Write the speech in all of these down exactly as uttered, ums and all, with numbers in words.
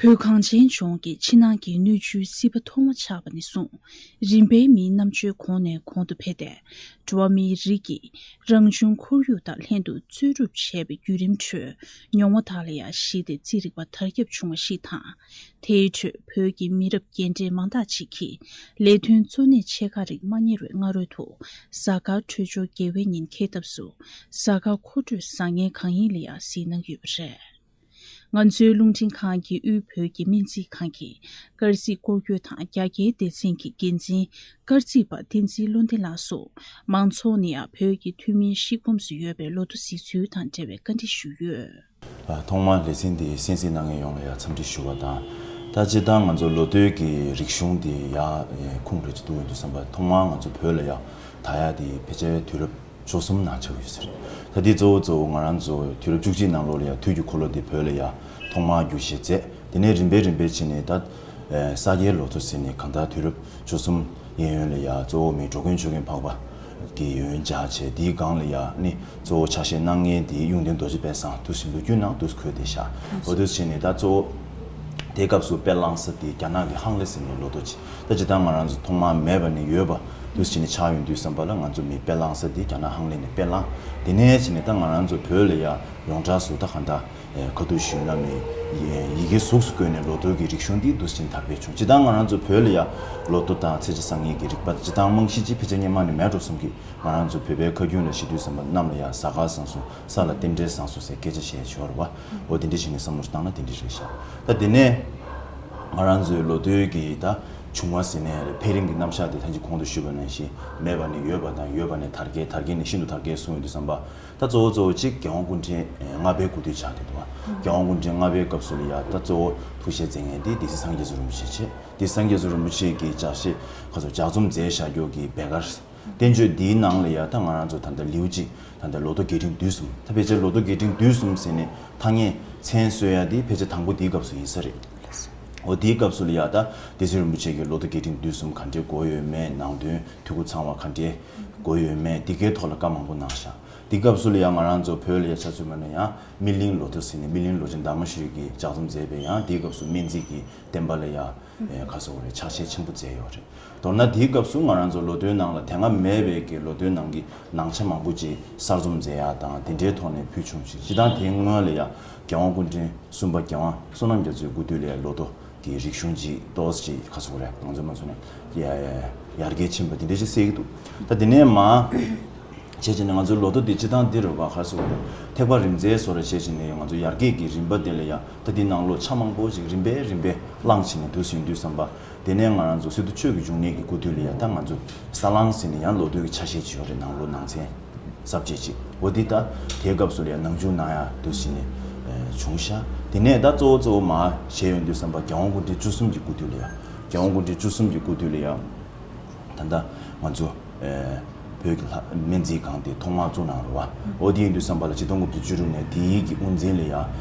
བོད་གངས་ཅན་ལྗོངས་ཀྱི་ཕྱི་ནང་གི་སྣོད་བཅུད་སྲིད་པ་ཐོག་མ་ཆགས་པ་ནས་བཟུང་། རིམ་པས་མིའི་རྣམ་དཔྱོད་གོང་ནས་གོང་དུ་འཕེལ་ཏེ། འགྲོ་བ་མིའི་རིགས་ཀྱིས་རང་བྱུང་ཁོར་ཡུག་དང་ལྷན་དུ་རྩོད་སྒྲུབ་བྱས་པའི་བརྒྱུད་རིམ་ཁྲོད། མྱོང་བ་དག་ལ་ཡང་གཞི་དེ་རྩིས་རིག་པ་དར་ཁྱབ་བྱུང་བ་ཞིག་དང་། དེའི་ཁྲོད་བོད་ཀྱི་མི་རབས་རྒན་གྲས་མང་དག་ཅིག་གིས་ལས་དོན་གཙོ་གནད་ཆེ་ཁག་རིགས་མ་གཉེར་བའི་སྔ་རོལ་དུ། གཟའ་སྐར་འཕྲོད་སྦྱོར་དགེ་བའི་ཉིན་འཁེལ་ཐབས་སུ། གཟའ་སྐར་མཁོ་སྤྲོད་བཟང་ངན་གང་ཡིན་ལ་ཡང་གཟིགས་གནང་གི་ཡོད་པ་རེད། ང་ཚོའི་རླུང་འཕྲིན་ཁང་གི་དབུས་བོད་ཀྱི་སྨན་རྩིས་ཁང་གི་སྐར་རྩིས་སྐོར་སྐྱོད་དང་རྒྱ་སྐྱེད་སྡེ་ཚན་གྱི་འགན་འཛིན་སྐར་རྩིས་པ་བསྟན་འཛིན་བློ་ལྡན་ལགས་སུ། མང་ཚོགས་ནས་ཡང་བོད་ཀྱི་ཐུན་མིན་གཤིས་ཁོམས་སུ་ཡོད་པའི་ལོ་ཐོ་གཟིགས་ཚུལ་དང་འབྲེལ་བའི་བཀའ་འདྲི་ཞུས་ཡོད། ཨ། ཐོག་མར་ལེ་ཚན་འདི་གསན་གཟིགས་གནང་མཁན་ཡོངས་ལ་ཡང་འཚམས་འདྲི་ཞུ་བ་དང་། ད་སྤྱིར་བཏང་ང་ཚོ་ལོ་ཐོའི་གི་རིག་གཞུང་འདི་ཡར་ཁུངས་རེ་ཅིག་འདུག་ཡོང་དུས་ཙམ་པ། ཐོག་མར་ང་ཚོ་བོད་ལ་ཡར་དར་ཡག་དེ་ཕལ་ཆེར་དུས་རབས་བཅུ་གསུམ་ནང་ཆགས་ཡོད་ས་རེད། ད་དེ་གཙོ་བོ་གཙོ་བོ་ང་རང་ཚོ་དུས་རབས་བཅུ་གཅིག་ནང་ལོགས་ལ་ཡང་དུས་ཀྱི་འཁོར་ལོ་དེ་བོད་ལ་ཡང་ཐོག་མར་རྒྱུགས་བཞེས་མཛད། དེ་ནས་རིམ་པས་རིམ་པས་བྱས་ནས་ད། ཨེ། ས་སྐྱའི་ལོ་ཐོ་ཟེར་ནས་གང་ལྟར་དུས་རབས་བཅུ་གསུམ་གཡས་གཡོན་ལ་ཡང་གཙོ་བོ་མི་འགྲོ་མགོན་ཆོས་རྒྱན་འཕགས་པ་གི་ཡོན་སྦྱར་བྱས། དེའི་སྒང་ལ་ཡང་ནི་གཙོ་བོ་ཕྱག་བཞེས་གནང་མཁན་དེ་གཡུང་དྲུང་རྡོ་རྗེ་དཔལ་བཟང་དུས་སུ་ལོ་རྒྱུས་ནང་དུ་འཁོད་བསྡད་ཤག་འོ་དུས་བྱས་ནས་ད་གཙོ་བོ་དེ་སྐབས་སུ་དཔེ་བླངས་ས་དེ་རྒྱ་ནག་གི་ཧང་ལེ་ཟེར་ནས་ལོ་ཐོ་ཅིག་ད་ཇི་ལྟར་ང་རང་ཚོ་ཐོག་མར་མེད་པ་ནས་ཡོད་པ་དུས་བྱས་ནས་ཆགས་ཡོང་དུས་ཙམ་པ་ལ། ང་ཚོ་མི་དཔེ་བླངས་ས་དེ་རྒྱ་ནག་ཧང་ལེ་ནས་དཔེ་བླངས། དེ་ནས་བྱས་ནས་ད་ང་རང་ཚོ་བོད་ལ་ཡང་ཡོངས་གྲགས་སུ་ད་གང་ལྟར། ཨེ། ཁ་ཐུག་ཞུས་ན་མི་ཡི་གེ་གཟུགས་སུ་བཀོད་ནས་ལོ་ཐོ་གི་རིག་གཞུང་འདི་འདུག་སེ་དར་སྤེལ་བྱུང་། སྤྱིར་བཏང་ང་རང་ཚོ་བོད་ལ་ཡང་ལོ་ཐོ་དང་ཚེས་བཅད་བཟང་ངན་གྱི་རིག་པ་སྤྱིར་བཏང་རྨང་གཞི་ཅིག་ཕལ་ཆེར་སྔོན་མ་ནས་མེད་འགྲོ་བསམ་གི། ང་རང་ཚོ་བོད་པའི་ཁ་རྒྱུན་ལ་བཤད་དུས་ཙམ་པ་གནམ་ལ་ཡང་གཟའ་སྐར་བཟང་སོང་ས་ལ་རྟེན་འབྲེལ་བཟང་སོང་ཟེར་སྐད་ཆ་བཤད་ཡ་ཅིག་ཡོད་རེད་བ། འོ་དེ་འདྲ་ཞིག་ནས་བསམ་བློ་ཞིག་བཏང་ན་དེ་འདྲ་རེད་ཤག་ད་དེ་ནས་ང་རང་ཚོའི་ལོ་ཐོའི་གི་ད་བྱུང་བ་ཟེར་ནས་འཕེལ་རིམ་གྱི་རྣམ་གཞག་དེ་ད་ཅི་གོང་དུ་ཞུས་པ་ནང་བཞིན་མེད་པ་ནས་ཡོད་པ་དང་། ཡོད་པ་ནས་དར་རྒྱས། དར་རྒྱས་ནས་ཤིན་ཏུ་དར་རྒྱས་སོང་ཡོང་དུས་ཙམ་པ། ད་གཙོ་བོ་གཙོ་བོ་གཅིག་རྒྱལ་དབང་སྐུ་ཕྲེང་ལྔ་པའི་སྐུ་དུས་ཆགས་བསྡད་འདུག་བ། རྒྱལ་དབང་སྐུ་ཕྲེང་ལྔ་པའི་སྐབས་སུ་ལ་ཡ་ད་གཙོ་བོ་ཐུགས་བཞེད་མཛད་མཁན་དེ་སྡེ་སྲིད་སངས་རྒྱས་སུ་རིན་པོ་ཆེ་བྱས། སྡེ་སྲིད་སངས་རྒྱས་སུ་རིན་པོ་ཆེ་གིས་ལྗགས་བཤད་ཁ་སོ་ལྗགས་རྩོམ་མཛད་བཞག་རྒྱུ་གི་བེ་དཀར་བསྟན་བཅོས་འདིའི་ནང་ལ་ཡ་ད་ང་རང་ཚོ་ད་ལྟ་ལེའུ་གཅིག་ད་ལྟ་ལོ་ཐོ་རྒྱས་འབྲིང་བསྡུས་གསུམ། ད་ཕལ་ཆེར་ལོ་ཐོ་རྒྱས་འབྲིང་བསྡུས་གསུམ་ཟེར་ནས་ཐ་སྙད་མཚན་གསོལ་ཡ་དེ་ཕལ་ཆེར་དང་པོ་དེའི་སྐབས་སུ་ཡིན་ས་རེད། འོ་དེའི་སྐབས་སུ་ལ་ཡ་ད་སྡེ་སྲིད་རིན་པོ་ཆེ་གིས་ལོ་ཐོ་རྒྱས་འབྲིང་བསྡུས་གསུམ་ག་འདྲའི་དགོས་ཡོད་མེད། ནང་དོན་འཐུས་སྒོ་ཚང་བ་ག་འདྲའི་དགོས་ཡོད་མེད་དེ་གའི་ཐོག་ལ་བཀའ་མང་པོ་གནང་ཤག་དེ་སྐབས་སུ་ལ་ཡང་ང་རང་ཚོ་བོད་ལ་ཡ་ཆ་མཚོན་པ་ན་ཡང་སྨིན་གླིང་ལོ་ཐོ་ཟེར་ནས་སྨིན་གླིང་ལོ་ཆེན་དར་མ་ཤོད་ཀྱིས་ལྗགས་རྩོམ་མཛད་པའི་ཡང་དེའི་སྐབས་སུ་སྨན་རྩིས་ཀྱི་བསྟན་པ་ལ་ཡ་ཨེ་ག་ཟེར་དགོས་རེད། ཕྱག་བཞེས་ཆེན་པོ་མཛད་ཡོད་རེད། མདོར་ན་དེའི་སྐབས་སུ་ང་རང་ཚོ་ལོ་ཐོའི་ནང་ལ་དེ་སྔ་མེད་པའི་གི་ལོ་ཐོའི་ནང་གི་ནང་ཆ་མང་པོ་ཅིག་གསར་རྩོམ་མཛད་ཡ་དང་དེ་འདྲའི་ཐོག་ནས་ཕུལ་བྱུང་ཞིང་། སྤྱིར་བཏང་དེའི་སྔོན་ལ་ཡ་རྒྱལ་དབང་སྐུ་ཕྲེང་གསུམ་པ་རྒྱལ་དབང་བསོད་ནམས་རྒྱ་མཚོའི་སྐུ་དུས་ལ་ཡ་ལོ་ཐོ་གི་རིག་གཞུང་ཅིག་ཏོག་ཙམ་ཅིག་ག་ཟེར་དགོས་རེད། ང་ཚོ་མ་སོང་ནས་ཡ་ཡ་ཡར་རྒྱས་ཕྱིན་པ་དེ་འདྲ་ཅིག་གསལ་གྱི་འདུག་ད་དེ་ནས་མར་བྱས་བྱས་ནས་ང་ཚོའི་ལོ་ཐོ་འདི་སྤྱིར་བཏང་འདི་རུ་བ་ག་ཟེར་དགོས་རེད། ཐེག་པ་རིམ་འཛེགས་བཟོ་འདྲ་བྱས་བྱས་ནས་ང་ཚོ་ཡར་རྒྱས་ཀྱི་རིམ་པ་དེ་ལ་ཡ་ད་འདི་ནང་ལོགས་ཆ་མང་པོ་ཅིག་རིམ་པས་རིམ་པས་བླངས་བྱས་ནས་འདུག་སེ་ཡོང་དུས་ཙམ་པ། དེ་ནས་ང་རང་ཚོ་སི་ཏུ་ཆོས་ཀྱི་འབྱུང་གནས་ཀྱི་སྐུ་དུས་ལ་ཡ་ད་ང་ཚོ་ས་གླང་ཟེར་ནས་ཡང་ལོ་ཐོའི་གི་ཆ་ཤས་ཅིག་ཡོད་རེད། ནང་ལོ་ནང་ཚན་གསར་བརྗེ་ཅིག་འོ་འདི་ད་དེའི་སྐབས་སུ་ལ་ཡ་ནང་འཇུག་གནང་ཡ་འདུག་སེ་ནས་ཨེ་བྱུང་ཤག་དེ་ནས་ད་གཙོ་བོ་གཙོ་བོ་མར་བྱས་ཡོང་དུས་ཙམ་པ་རྒྱལ་དབང་སྐུ་ཕྲེང་བཅུ་གསུམ་གྱི་སྐུ་དུས་ལ་ཡ། རྒྱལ་དབང་སྐུ་ཕྲེང་བཅུ་གསུམ་གྱི་སྐུ་དུས་ལ་ཡ། ད་ལྟ་ང་ཚོ་ཨེ་བོད་ཀྱི་ལྷ་སྨན་རྩིས་ཁང་དེ་ཐོག་མར་བཙུགས་གནང་རེད་བ། འོ་དེ་ཡིན་དུས་ཙམ་པ་ལ་ཆིག་སྟོང་དགུ་བརྒྱ་བཅུ་དྲུག་ནས་དེའི་གི་དབུ་འཛིན་ལ་ཡ་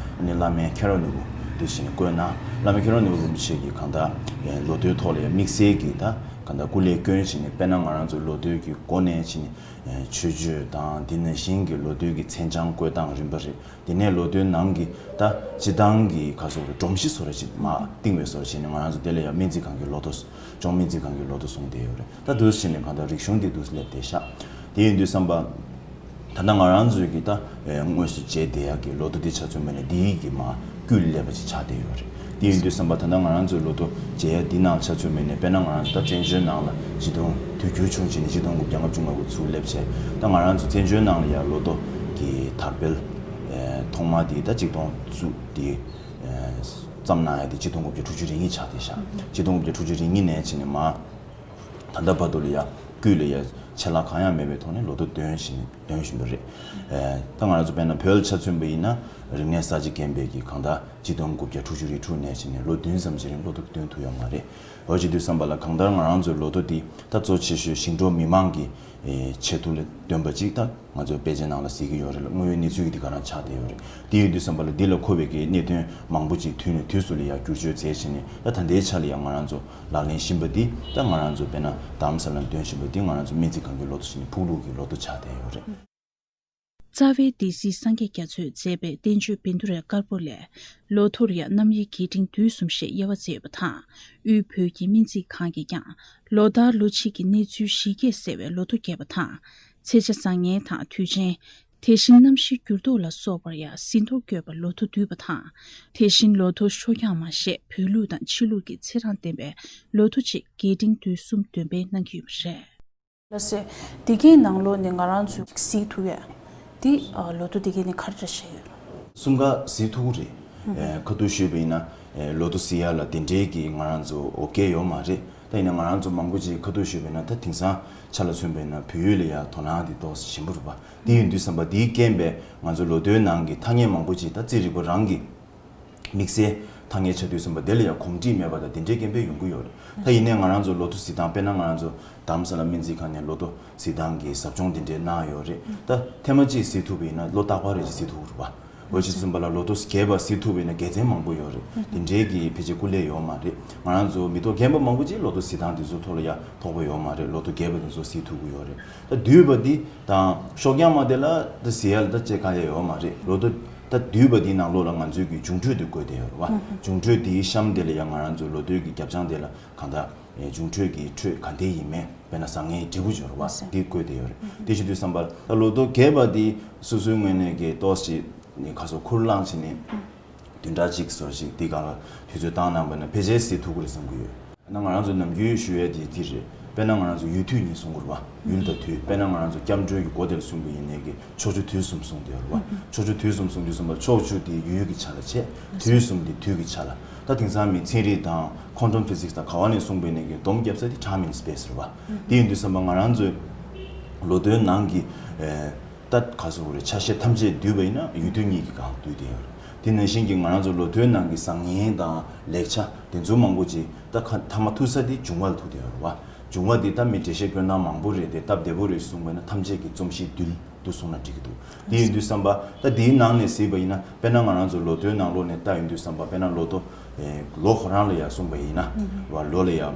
ནི་བླ་སྨན་ཁེ་རོ་ནོར་བུ་འདུག་སེ་ནས་བསྐོས་གནང་། བླ་སྨན་ཁེ་རོ་ནོར་བུ་རིན་པོ་ཆེ་གིས་གང་ལྟར་ཨེ་ལོ་ཐོའི་ཐོག་ལ་ཡ་དམིགས་བསལ་གྱི་ད་གང་ལྟར་སྐུ་ལས་བསྐྱོན་བྱས་ནས། དཔེར་ན་ང་རང་ཚོ་ལོ་ཐོའི་གི་སྒོ་ནས་བྱས་ནས་ཨེ་མཆོད་བརྗོད་དང་དེ་ནང་བཞིན་གྱི་ལོ་ཐོའི་གི་མཚན་བྱང་བཀོད་སྟངས་རིམ་པ་རེད། དེ་ནས་ལོ་ཐོའི་ནང་གི་ད་སྤྱིར་བཏང་གི་ག་ཟེར་དགོས་རེད། སྒྲོམ་གཞི་བཟོ་འདྲ་ཅིག་མར་བཏིང་བའི་བཟོ་འདྲ་བྱས་ནས་ང་རང་ཚོ་དེ་ལ་ཡ་སྨན་རྩིས་ཁང་གི་ལོ་ཐོ། ལྗོངས་སྨན་རྩིས་ཁང་གི་ལོ་ཐོ་གསུངས་བསྡད་ཡོད་རེད། ད་འདུག་སེ་བྱས་ནས་གང་ལྟར་རིག་གཞུང་འདི་འདུག་སེ་སླེབས་བསྡད་ཤག་དེ་ཡིན་དུས་ཙམ་པ། ད་ལྟ་ང་རང་ཚོའི་གི་ད་ཨེ་དངོས་སུ་མཇལ་བསྡད་ཡག་གི་ལོ་ཐོ་འདི་ཆ་མཚོན་པ་ན་འདིའི་གི་མར་སྐུད་སླེབས་པ་ཅིག་ཆགས་བསྡད་ཡོད་རེད། དེ་ཡིན་དུས་ཙམ་པ་ད་ལྟ་ང་རང་ཚོའི་ལོ་ཐོ་མཇལ་ཡ་འདི་ནང་ཆ་མཚོན་པ་ན། དཔེར་ན་ང་རང་ཚོ་ད་བཙན་བྱོལ་ནང་ལ་སྤྱི་དོན་དུས་འགྱུར་བྱུང་བྱས་ནས་ཆིག་སྟོང་དགུ་བརྒྱ་ལྔ་བཅུ་ང་དགུ་ཚུར་སླེབས་བྱས། ད་ང་རང་ཚོ་བཙན་བྱོལ་ནང་ལ་ཡ་ལོ་ཐོ་གི་དར་སྤེལ་ཨེ་ཐོག་མ་དེ་ད་ཆིག་སྟོང་བཅུ་དེ་ཨེ་བརྩམས་གནང་ཡ་དེ་ཆིག་སྟོང་དགུ་བརྒྱ་དྲུག་ཅུ་རེ་གཉིས་ཆགས་བསྡད་ཤག་ཆིག་སྟོང་དགུ་བརྒྱ་དྲུག་ཅུ་རེ་གཉིས་ནས་བྱས་ནས་མར་ད་ལྟ་བར་དུ་ལ་ཡ་སྐུད་ལ་ཡ་ཆད་ལྷག་གང་ཡང་མེད་པའི་ཐོག་ནས་ལོ་ཐོ་འདོན་བཞིན་འདོན་བཞིན་པ་རེད། ཨེ་ད་ང་རང་ཚོ་དཔེར་ན་བོད་ལ་ཆ་མཚོན་པ་ཡིན་ན། རིག་གནས་གསར་བརྗེ་རྐྱེན་པས་ཀྱིས་གང་ལྟར་ཆིག་སྟོང་དགུ་བརྒྱ་དྲུག་ཅུ་རེ་དྲུག་ནས་བྱས་ནས་ལོ་བདུན་ཙམ་ཞིག་རིང་ལོ་ཐོ་འདོན་ཐུབ་ཡོད་མ་རེད། འོ་བྱེད་དུས་ཙམ་པ་ལ་གང་ལྟར་ང་རང་ཚོའི་ལོ་ཐོ་འདི་ད་གཙོ་ཆེ་ཤོས་ཞིང་འབྲོག་མི་མང་གི་ཨེ་ཆེད་དུ་ལ་འདོན་པ་ཅིག་ད་ང་ཚོའི་དཔེ་ཆའི་ནང་ལ་གཟིགས་ཀྱི་ཡོད་རེད་ལ། དངོས་ཡོད་གནས་ཚུལ་གྱི་འདི་ག་རང་ཆགས་བསྡད་ཡོད་རེད། དེ་ཡིན་དུས་ཙམ་པ་ལ་འདི་ལ་མཁོ་བའི་གི་གནད་དོན་མང་པོ་ཅིག་དུས་ནས་དུས་སུ་ལ་ཡ་བསྒྱུར་བཅོས་མཛད་བྱས་ནས། ད་ད་ལྟའི་ཆ་ལ་ཡ་ང་རང་ཚོ་ལག་ལེན་བཞིན་པ་འདི་ད་ང་རང་ཚོ་དཔེར་ན་རྡ་རམ་ས་ལ་འདོན་བཞིན་པ་འདི་ང་རང་ཚོ་སྨན་རྩིས་ཁང་གི་ལོ་ཐོ་བྱས་ནས་ཕུག་ལུགས་ཀྱི་ལོ་ཐོ་ཆགས་བསྡད་ཡོད་རེད། རྩ་བའི་སྡེ་སྲིད་སངས་རྒྱས་རྒྱ་མཚོས་མཛད་པའི་བསྟན་བཅོས་བཻ་ཌཱུརྱ་དཀར་པོ་ལས། ལོ་ཐོར་ཡང་རྣམ་དབྱེ་རྒྱས་འབྲིང་བསྡུས་གསུམ་ཞེས་དབྱེ་བ་མཛད་ཡོད་པ་དང་། དབུས་བོད་ཀྱི་སྨན་རྩིས་ཁང་གིས་ཀྱང་ལོ་ཟླ་ལོ་ཕྱེད་ཀྱི་གནས་ཚུལ་གཞི་བཀོད་གསལ་བའི་ལོ་ཐོ་རྒྱས་པ་དང་། ཚེས་ཆ་བཟང་ངན་དང་དུས་ཆེན། དེ་བཞིན་གནམ་གཤིས་འགྱུར་ལྡོག་ལ་སོགས་པར་ཡང་ཟིན་ཐོ་བཀོད་པ་ལོ་ཐོ་བསྡུས་པ་དང་། དེ་བཞིན་ལོ་ཐོ་ཤོ་རྐྱང་མ་ཞེས་བོད་ལུགས་དང་ཕྱི་ལུགས་ཀྱི་ཚེས་གྲངས་ལྡན་པའི་ལོ་ཐོ་བཅས་རྒྱས་འབྲིང་བསྡུས་གསུམ་འདོན་སྤེལ་གནང་གི་ཡོད་པ་རེད། ལགས་སེ། འདི་གའི་ནང་ལོགས་ནས་ང་རང་ཚོས་གཟིགས་ཐུབ་ཡས། འདི་ཨ་ལོ་ཐོ་འདི་གའི་ནས་ག་རེ་འདྲ་བཤད་ཡོད། གསུམ་ཀ་གཟིགས་ཐུབ་ཀྱི་རེད། ཨེ་ཁ་ཐུག་ཞུས་པ་ཡིན་ན། ཨེ་ལོ་ཐོ་གཟིགས་ཡ་ལ་དེ་འདྲའི་གི་ང་རང་ཚོ་འོ་བརྒྱལ་ཡོད་མ་རེད། ད་ཡིན་ན་ང་རང་ཚོ་མང་པོ་ཅིག་ཁ་ཐུག་ཞུས་པ་ཡིན་ན། ད་དེང་སང་ཆ་ལ་མཚོན་པ་ཡིན་ན་བོད་ཡུལ་ལ་ཡ་དོ་སྣང་དེ་ཏོག་ཙམ་ཞན་པོ་རེད་པ། དེ་ཡིན་དུས་ཙམ་པ་དེའི་རྐྱེན་པས་ང་ཚོ་ལོ་ཐོའི་ནང་གི་ཐ་སྙད་མང་པོ་ཅིག་ད་རྩིས་རིག་པ་རང་གི་དམིགས་བསལ་ཐ་སྙད་ཆགས་དུས་ཙམ་པ་དེ་ལ་ཡང་གོམས་འདྲིས་མེད་པ་དང་དེ་འདྲའི་རྐྱེན་པས་ཡོང་གི་ཡོད་རེད། ད་ཡིན་ནའི་ང་རང་ཚོ་ལོ་ཐོ་གཟིགས་སྟངས། དཔེར་ན་ང་རང་ཚོ་རྡ་རམ་ས་ལ་སྨན་རྩིས་ཁང་ནས་ལོ་ཐོ་གཟིགས་སྟངས་ཀྱི་ཟབ་སྦྱོང་དེ་འདྲའི་གནང་ཡོད་རེད། ད་ཐེངས་མ་གཅིག་གཟིགས་ཐུབ་པ་ཡིན་ན་ལོ་རྟག་པར་རེ་གཟིགས་ཐུབ་ཀྱི་རེད་པ། འོ་ཅི་ཙམ་པ་ལ་ལོ་ཐོ་རྒྱས་པ་གཟིགས་ཐུབ་པ་ཡིན་ན་དགེ་མཚན་མང་པོ་ཡོད་རེད། དེ་འདྲའི་གི་ཕལ་ཆེར་སྐུ་ལས་ཡོད་མ་རེད། ང་རང་ཚོ་མི་ཐོག་རྒན་པ་མང་པོ་ཅིག་ལོ་ཐོ་གཟིགས་སྟངས་དེ་ཚོ་ཐོག་ལ་ཡ་དོགས་པ་ཡོད་མ་རེད། ལོ་ཐོ་རྒྱས་པ་དེ་ཚོ་གཟིགས་ཐུབ་ཀྱི་ཡོད་རེད། ད་བསྡུས་པ་འདི་དང་ཤོ་རྐྱང་མ་དེ་ལ་ད་གཟིགས་ཡ་ལ་ད་ཅེས་དཀའ་ལས་ཡོད་མ་རེད། ལོ་ཐོ་ད་བསྡུས་པ་འདིའི་ནང་ལོགས་ལ་ང་ཚོའི་གི་འབྱུང་འཕྲོད་དེ་བཀོད་བསྡད་ཡོད་རེད་པ། འབྱུང་འཕྲོད་དེའི་གཤམ་དེ་ལ་ཡང་ང་རང་ཚོའི་ལོ་ཐོའི་གི་རྒྱབ་ལྗང་དེ་ལ་གང་ལྟར་ཨེ་འབྱུང་འཕྲོད་ཀྱི་འཕྲོད་གང་དེ་ཡིན་མིན། དཔེར་ན་བཟང་ངན་འབྲས་བུ་སྦྱོར་བ་འདི་བཀོད་བསྡད་ཡོད་རེད། དེ་བྱེད་དུས་ཙམ་པ་ལ་ལོ་ཐོ་རྒྱས་པ་འདི་སོ་སོའི་ངོས་ནས་གི་ཏོག་ཙམ་ཁ་སོ་ཁུར་བླངས་བྱས་ནས་བདུན་ཕྲག་གཅིག་སོར་ཞིག་འདི་སྒང་ལ་དུས་ཚོད་བཏང་གནང་བ་ན་ཕལ་ཆེར་གཟིགས་ཐུབ་ཀྱི་རེད་བསམ་གྱི་ཡོད། ན་ང་རང་ཚོ་ནམ་རྒྱུན་ཞུ་ཡས་དེ་དེ་རེད། དཔེར་ན་ང་རང་ཚོ་ཡུལ་དུས་གཉིས་གསུང་གི་རེད་པ། ཡུལ་དང་དུས། དཔེར་ན་ང་རང་ཚོ་སྐྱབས་འགྲོའི་གི་སྒོ་དེར་གསུངས་པ་ཡིན་ནའི་གི་ཕྱོགས་ཆོས་དུས་གསུམ་གསུངས་བསྡད་ཡོད་རེད་པ། ཕྱོགས་ཆོས་དུས་གསུམ་གསུངས་དུས་ཙམ་པ་ཕྱོགས་ཆོས་དེ་ཡུལ་གྱི་ཆ་ལ་བྱས། དུས་གསུམ་དེ་དུས་ཀྱི་ཆ་ལ། ད་དེང་སང་མི་ཚན་རིག་དང་quantum physics་དང་ག་བ་ནས་གསུངས་པ་ཡིན་ནའི་གི་སྡོམ་རྒྱབ་ས་དེ་time and space་རེད་པ། དེ་ཡིན་དུས་ཙམ་པ་ང་རང་ཚོའི་ལོ་ཐོའི་ནང་གི་ཨེ། ད་ག་ཟེར་དགོས་རེད། ཆ་ཤས་ཐམས་ཅད་བསྡུས་པ་ཡིན་ན་ཡུལ་དུས་གཉིས་ཀྱི་སྒང་བསྡུས་བསྡད་ཡོད་རེད། དེ་ནང་བཞིན་གྱི་ང་རང་ཚོ་ལོ་ཐོའི་ནང་གི་བཟང་ངན་དང་ལེགས་ཆ་དེ་ཚོ་མང་པོ་ཅིག་ད་ཁ་མཐའ་མ་ཐུག་ས་དེ་འབྱུང་བ་ལ་ཐུག་བསྡད་ཡོད་རེད་པ། འབྱུང་བ་དེ་ད་མི་འགྲེལ་བཤད་སྐྱོན་སྟངས་མང་པོ་རེད་དེ་སྟབས་བདེ་པོ་རེད་གསུངས་པ་ཡིན་ན་ཐམས་ཅད་ཀྱི་རྩོམ་གཞི་རྡུལ་དུ་གསུངས་ན་འགྲིག་གི་འདུག་དེ་ཡིན་དུས་ཙམ་པ་ད་དེའི་ནང་ནས་གཟིགས་པ་ཡིན་ན། དཔེར་ན་ང་རང་ཚོ་ལོ་ཐོའི་ནང་ལོགས་ནས་ལྟ་ཡོང་དུས་ཙམ་པ། དཔེར་ན་ལོ་ཐོ་ཨེ་ལོ་ཁོ་རང་ལ་ཡང་གསུངས་པ་ཡིན་ན། ལོ་ལ་ཡང་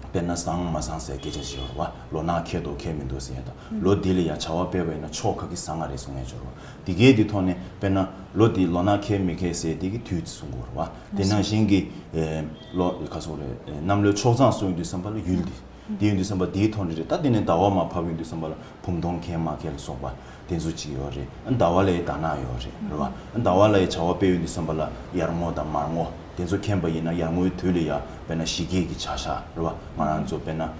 དཔེར་ན་བཟང་མ་བཟང་ཟེར་སྐད་ཆ་ཅིག་ཡོད་རེད་པ། ལོ་ནག་ཁེལ་འདུག་ཁེལ་མི་འདུག་ཟེར་ཡ་དང་། ལོ་འདི་ལ་ཡང་བྱ་བ་སྤེལ་བ་ཡིན་ན་ཕྱོགས་ག་གི་བཟང་ང་རེད་གསུང་ཡ་ཅིག་ཡོད་རེད་པ། འདི་གའི་འདི་ཐོག་ནས་དཔེར་ན་ལོ་འདི་ལོ་ནག་ཁེལ་མི་ཁེལ་ཟེར་འདི་གི་དུས་ཚོད་གསུང་གི་ཡོད་རེད་པ། དེ་ནང་བཞིན་གྱི་ཨེ་ལོ་ག་ཟེར་དགོས་རེད། ཨེ་གནམ་ལོའི་ཕྱོགས་བཟང་གསུང་ཡོང་དུས་ཙམ་པ་ལ་ཡུལ་འདི། དེ་ཡིན་དུས་ཙམ་པ་དེའི་ཐོག་ནས་རེད། ད་དེ་ནས་ཟླ་བ་མར་ཕབ་ཡོང་དུས་ཙམ་པ་ལ་བུམ་སྟོང་ཁེལ་མ་ཁེལ་ལ་སོགས་པ་དེ་ཚོ་ཅིག་ཡོད་རེད། ཨ་ཟླ་བ་ལ་ཡི་དྭགས་ནག་ཡོད་རེད། རེད་པ། ཨ་ཟླ་བ་ལ་ཡི་བྱ་བ་སྤེལ་ཡོང་དུས་ཙམ་པ་ལ་དབྱར་སྔོ་དང་མར་སྔོ་དེ་ཚོ་མཁྱེན་པ་ཡིན་ན་ཡར་སྔོའི་དུས་ལ་ཡ་དཔེར་ན་ཞི་རྒྱས་ཀྱི་བྱ་གཞག་རེད་པ། ང་རང་ཚོ་དཔེར་ན་ཨེ་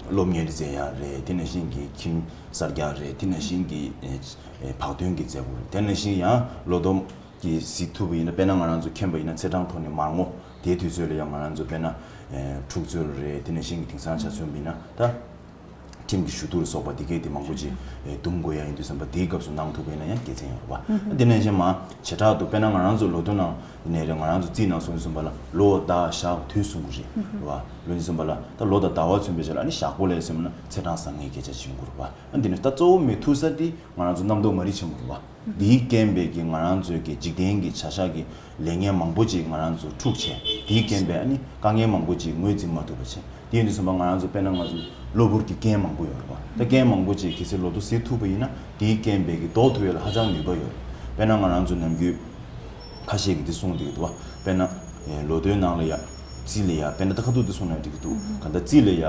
སློབ་གཉེར་མཛད་ཡ་རེད། དེ་ནང་བཞིན་གྱི་ཁྱིམ་གསར་རྒྱག་རེད། དེ་ནང་བཞིན་གྱི་ཨེ་ཨེ་བག་སྟོན་གྱི་མཛད་སྒོ་རེད། དེ་ནང་བཞིན་ཡང་ལོ་ཐོ་གི་གཟིགས་ཐུབ་པ་ཡིན་ན། དཔེར་ན་ང་རང་ཚོ་མཁྱེན་པ་ཡིན་ན་ཚེས་གྲངས་ཐོག་ནས་མར་སྔོ་དེའི་དུས་ཚོད་ལ་ཡང་ང་རང་ཚོ་དཔེར་ན་ཨེ་འཁྲུག་རྩོད་རེད། དེ་ནང་བཞིན་གྱི་དེང་སང་ཆ་མཚོན་པ་ཡིན་ན་ད་ཁྲིམས་ཀྱི་ཞུ་གཏུག་ལ་སོགས་པ་དེ་གས་དེ་མང་པོ་ཅིག་ཨེ་འདུམ་དགོས་ཡ་ཡིན་དུས་ཙམ་པ་དེའི་སྐབས་སུ་གནང་ཐུབ་པ་ཡིན་ན་ཡང་དགེ་མཚན་ཡོད་རེད་པ། དེ་ནང་བཞིན་མ་བྱེ་བྲག་ཏུ་དཔེར་ན་ང་རང་ཚོ་ལོ་ཐོ་ནང་ནས་རེད། ང་རང་ཚོ་རྩིས་ནང་སོང་དུས་ཙམ་པ་ལ་ལོ་ཟླ་ཞག་དུས་གསུང་གི་རེད། རེད་པ། ལོ་ཡིན་ཙམ་པ་ལ་ད་ལོ་དང་ཟླ་བ་མཚོན་པའི་ཆ་ལ་ཨ་ནི་ཞག་པོ་ལ་ཡ་མཚོན་པ་ན་ཚེས་གྲངས་བཟང་ངན་སྐད་ཆ་ཅིག་ཡོང་གི་རེད་པ། ཨ་འདི་ནི་ད་གཙོ་བོ་མི་ཐུག་ས་དེ་ང་རང་ཚོ་རྣམ་རྟོག་མ་རིག་ཆེན་པོ་རེད་པ། འདིའི་རྐྱེན་པས་ཀྱི་ང་རང་ཚོའི་གི་འཇིག་རྟེན་གྱི་བྱ་གཞག་གི་ལས་ངན་མང་པོ་ཅིག་ང་རང་ཚོ་འཁྲུག་བྱས། འདིའི་རྐྱེན་པས་ཨ་ནི་དཀའ་ངལ་མང་པོ་ཅིག་ངོས་འཛིན་མ་ཐུབ་པ་བྱས། དེ་ཡིན་དུས་ཙམ་པ་ང་རང་ཚོ་དཔེར་ན་ང་ཚོ་གློ་བུར་གྱི་རྐྱེན་མང་པོ་ཡོད་རེད་པ། ད་རྐྱེན་མང་པོ་ཅིག་གལ་སྲིད་ལོ་ཐོ་གཟིགས་ཐུབ་པ་ཡིན་ན་འདིའི་རྐྱེན་པས་ཀྱི་ཟློག་ཐུབ་ཡ་ལ་ཧ་ཅང་ནུས་པ་ཡོད་རེད། དཔེར་ན་ང་རང་ཚོ་ནམ་རྒྱུན་ཁ་ཤས་ཀྱིས་འདི་གསུངས་བསྡད་ཀྱི་འདུག་པ། དཔེར་ན་ལོ་ཐོའི་ནང་ལ་ཡ་རྩིས་ལ་ཡ་དཔེར་ན་ད་ཁ་ཐུག་འདི་གསུངས་ན་འགྲིག་གི་འདུག་གང་ལྟར་རྩིས་ལ་ཡ་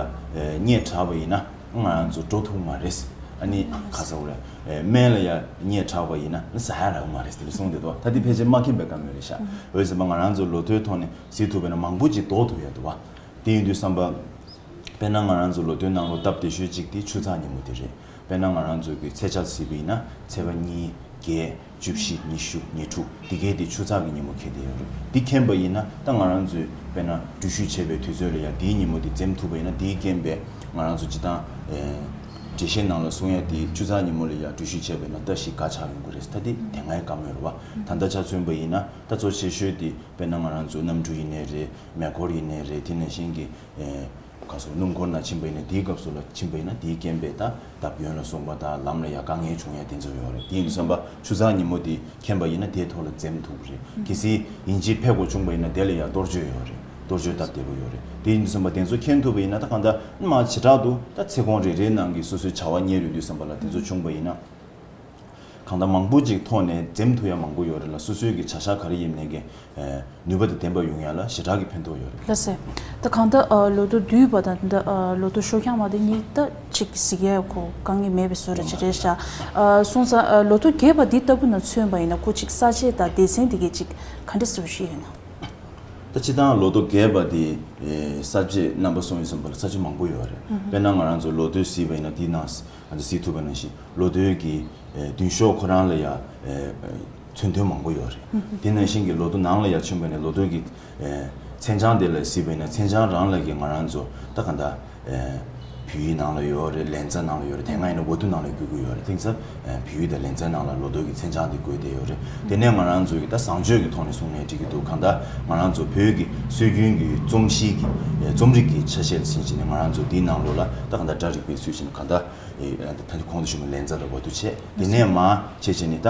གཉེར་དྲགས་པ་ཡིན་ན། ང་རང་ཚོ་འགྲོ་ཐུབ་མ་རེད། ཨ་ནི་ག་ཟེར་དགོས་རེད། སྨན་ལ་ཡ་གཉེར་དྲགས་པ་ཡིན་ན་ཟ་ཡ་རག་མ་རེད་ཟེར་གསུངས་བསྡད་འདུག་ད་འདི་ཕལ་ཆེར་མ་མཁྱེན་པའི་བཀའ་མོལ་རེད་ཤག་འོན་ཟེར་བ་ང་རང་ཚོ་ལོ་ཐོའི་ཐོག་ནས་གཟིགས་ཐུབ་པ་ཡིན་ན་མང་པོ་ཅིག་ཟློག་ཐུབ་ཡ་འདུག་པ། དེ་ཡིན་དུས་ཙམ་པ་དཔེར་ན་ང་རང་ཚོ་ལོ་ཐོའི་ནང་ལོ་སྟབས་བདེ་ཤོས་གཅིག་དེ་ཆུ་ཚགས་ཉིན་མོ་དེ་རེད། དཔེར་ན་ང་རང་ཚོ་གི་ཚེས་ཆ་གཟིགས་པ་ཡིན་ན་ཚེས་པ་གཉིས་བརྒྱད། བཅུ་བཞི། ཉི་ཤུ། ཉི་དྲུག་འདི་གའི་དེ་ཆུ་ཚགས་ཀྱི་ཉིན་མོ་འཁེལ་བསྡད་ཡོད་རེད། འདི་མཁྱེན་པ་ཡིན་ན་ད་ང་རང་ཚོས་དཔེར་ན་འགྲུལ་བཞུད་བྱེད་པའི་དུས་ཚོད་ལ་ཡང་འདིའི་ཉིན་མོ་འདི་འཛེམ་ཐུབ་པ་ཡིན་ན། འདིའི་རྐྱེན་པས་ང་རང་ཚོ་སྤྱིར་བཏང་ཨེ་འགྲེལ་བཤད་ནང་ལ་གསུང་ཡ་དེ་ཆུ་ཚགས་ཉིན་མོ་ལ་ཡང་འགྲུལ་བཞུད་བྱས་པ་ཡིན་ན་ད་ཞིག་དགའ་ཆགས་ཡོང་གི་རེད། ད་འདི་དེ་སྔའི་བཀའ་མོལ་རེད་པ། ད་ལྟ་ཆ་མཚོན་པ་ཡིན་ན་ད་གཙོ་ཆེ་ཤོས་དེ་དཔེར་ན་ང་རང་ཚོ་གནམ་གྲུ་ཡིན་ནའི་རེད། མེ་འཁོར་ཡིན་ནའི་རེད། དེ་ནང་བཞིན་གྱི་ཨེ། ག་སོ་སྣུམ་འཁོར་ནང་ཕྱིན་པ་ཡིན་ན། དེའི་སྐབས་སུ་ལ་ཕྱིན་པ་ཡིན་ན་དེའི་རྐྱེན་པས་ད་བརྡབ་སྐྱོན་ལ་སོགས་པ་དང་ལམ་ལ་ཡ་དཀའ་ངལ་བྱུང་ཡ་དེ་ཚོ་ཡོད་རེད། དེ་ཡིན་དུས་ཙམ་པ་ཆུ་ཚགས་ཉིན་མོ་དེ་མཁྱེན་པ་ཡིན་ན་དེའི་ཐོག་ལ་འཛེམ་ཐུབ་ཀྱི་རེད། གལ་སྲིད་ཡིན་གཅིག་ཕེབས་དགོས་བྱུང་པ་ཡིན་ན་དེ་ལ་ཡ་གཏོར་བཅོས་ཡོད་རེད། གཏོར་བཅོས་སྟབས་བདེ་པོ་ཡོད་རེད། དེ་ཡིན་དུས་ཙམ་པ་དེ་ཚོ་མཁྱེན་ཐུབ་པ་ཡིན་ན་ད་གང་ལྟར་མ་བྱེ་བྲག་ཏུ་ད་ཚེ་གོང་རེ་རེའི་ནང་གི་སོ་སོའི་བྱ་བ་གཉེར་ཡོང་དུས་ཙམ་པ་ལ་དེ་ཚོ་བྱུང་པ་ཡིན་ན། གང་ལྟར་མང་པོ་ཅིག་ཐོག་ནས་འཛེམ་ཐུབ་ཡ་མང་པོ་ཡོད་རེད་ལ། སོ་སོའི་གི་བྱ་གཞག་ག་རེ་ཡིན་ནའི་གི་ནུས་པ་དང་ལྡན་པ་ཡོང་ཡ་ལ་ཞེ་དྲག་གི་ཕན་ཐོགས་ཡོད་རེད། ལགས་སེ། ད་གང་ལྟར་ལོ་ཐོ་བསྡུས་པ་དང་ད་ལོ་ཐོ་ཤོག་རྐྱང་མ་དེ་གཉིས་ད་ཅིག་གཟིགས་ཡ་ཁོ་དཀའ་ངལ་མེད་པའི་བཟོ་འདྲ་ཅིག་རེད་ཤག་སོང་ཙང་ལོ་ཐོ་རྒྱས་པ་འདི་ལྟ་བུ་ན་མཚོན་པ་ཡིན་ན་ཁོ་ཅིག་ས་བཅད་དང་སྡེ་ཚན་དེ་གའི་ཅིག་ག་འདྲ་བཟོ་ཞིག་ཡོད་ན། ད་སྤྱིར་བཏང་ལོ་ཐོ་རྒྱས་པ་དེ་ས་བཅད་རྣམ་པ་གསུམ་ཡིན་བསམ་པ་ལ་ས་བཅད་མང་པོ་ཡོད་རེད། དཔེར་ན་ང་རང་ཚོ་ལོ་ཐོ་གཟིགས་པ་ཡིན་ན་དེའི་ནང་ང་ཚོ་གཟིགས་ཐུབ་པ་ནང་བཞིན་ལོ་ཐོའི་གི་མདུན་ཤོག་ཁོ་རང་ལ་ཡ་མཚོན་དོན་མང་པོ་ཡོད་རེད། དེ་ནང་བཞིན་གི་ལོ་ཐོ་ནང་ལ་ཡ་མཚོན་པ་ནས་ལོ་ཐོའི་གི་མཚན་བྱང་དེ་ལ་གཟིགས་པ་ཡིན་ན་མཚན་བྱང་རང་ལ་གི་ང་རང་ཚོ་ད་ག་འདྲ་བོད་ཡིག་ནང་ལ་ཡོད་རེད། ལན་ཙ་ནང་ལ་ཡོད་རེད། དེ་སྔ་ཡིན་ན་ཝ་ཐུ་ནང་ལ་བསྒྱུར་གྱི་ཡོད་རེད། དེང་སང་བོད་ཡིག་དང་ལན་ཙའི་ནང་ལ་ལོ་ཐོ་གི་མཚན་བྱང་དེ་བཀོད་བསྡད་ཡོད་རེད། དེ་ནས་ང་རང་ཚོ་གི་ད་བཟང་སྤྱོད་ཀྱི་ཐོག་ནས་གསུངས་ནས་འགྲིག་གི་འདུག་གང་ལྟར་ང་རང་ཚོ་བོད་ཀྱི་སྲོལ་རྒྱུན་གྱི་རྩོམ་གཤིས་ཀྱི་རྩོམ་རིག་གི་ཆ་ཤས་ལ་ཕྱིན་ཕྱིན་ནས་ང་རང་ཚོ་འདིའི་ནང་ལོགས་ལ་ད་གང་ལྟར་སྒྲ་རིག་པའི་ཚུལ་ཕྱིན་གང་ལྟར་ད་གོང་དུ་ཞུས་པ་ལན་ཙ་དང་ཝ་ཐུ་བྱས། དེ་ནས་མར་བྱས་བྱས་ནས་ད།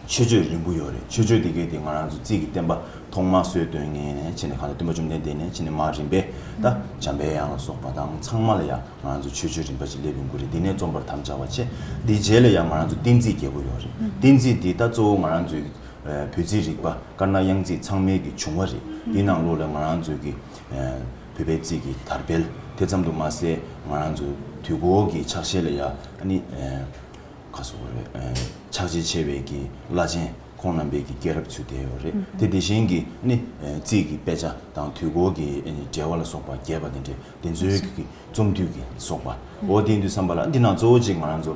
མཆོད་བརྗོད་རིང་པོ་ཡོད་རེད། མཆོད་བརྗོད་དེ་གའི་དེ་ང་རང་ཚོ་རྩིས་ཀྱི་བསྟན་པ་ཐོག་མར་སྲོལ་གཏོད་མཁན་ནས་བྱས་ནས་གང་ལྟར་སྟོན་པ་བཅོམ་ལྡན་འདས་ནས་བྱས་ནས་མར་རིམ་པས་ད་འཇམ་པའི་དབྱངས་ལ་སོགས་པ་དང་ཚང་མ་ལ་ཡང་ང་རང་ཚོ་མཆོད་བརྗོད་རིམ་པ་ཅིག་སླེབས་ཡོང་གི་རེད། འདི་ནས་རྩོམ་པར་དམ་བཅའ་བ་བྱས། འདིའི་རྗེས་ལ་ཡང་ང་རང་ཚོ་བསྟན་རྩིས་རྒྱས་པོ་ཡོད་རེད། བསྟན་རྩིས་འདི་ད་གཙོ་བོ་ང་རང་ཚོའི་བོད་རྩིས་རིག་པ་དཀར་ནག་གཡང་རྩིས་ཚང་མའི་གི་བྱུང་བ་རེད། འདི་ནང་ལོགས་ལ་ང་རང་ཚོའི་གི་བོད་པའི་རྩིས་ཀྱི་དར་སྤེལ་དེ་ཙམ་དུ་མ་ཟད་ང་རང་ཚོ་དུས་འཁོར་གྱི་ཕྱག་བཞེས་ལ་ཡང་ཨ་ནི། ག་ཟེར་དགོས་རེད། ཕྱག་རྗེས་ཆེ་བའི་གི་བླ་ཆེན་ཁོང་རྣམ་པའི་གི་སྐྱེས་རབས་ཚུད་བསྡད་ཡོད་རེད། དེ་དེ་བཞིན་གྱི་ནི་རྩིས་ཀྱི་དཔེ་ཆ་དང་དུས་འཁོར་གྱི་འགྲེལ་བ་ལ་སོགས་པ་རྒྱས་པ་དེ་འདྲས་དེ་ཚོའི་གི་རྩོམ་འདུས་ཀྱི་སོགས་པ། འོ་དེ་ཡིན་དུས་ཙམ་པ་ལ་འདི་ནང་གཙོ་བོ་གཅིག་ང་རང་ཚོ་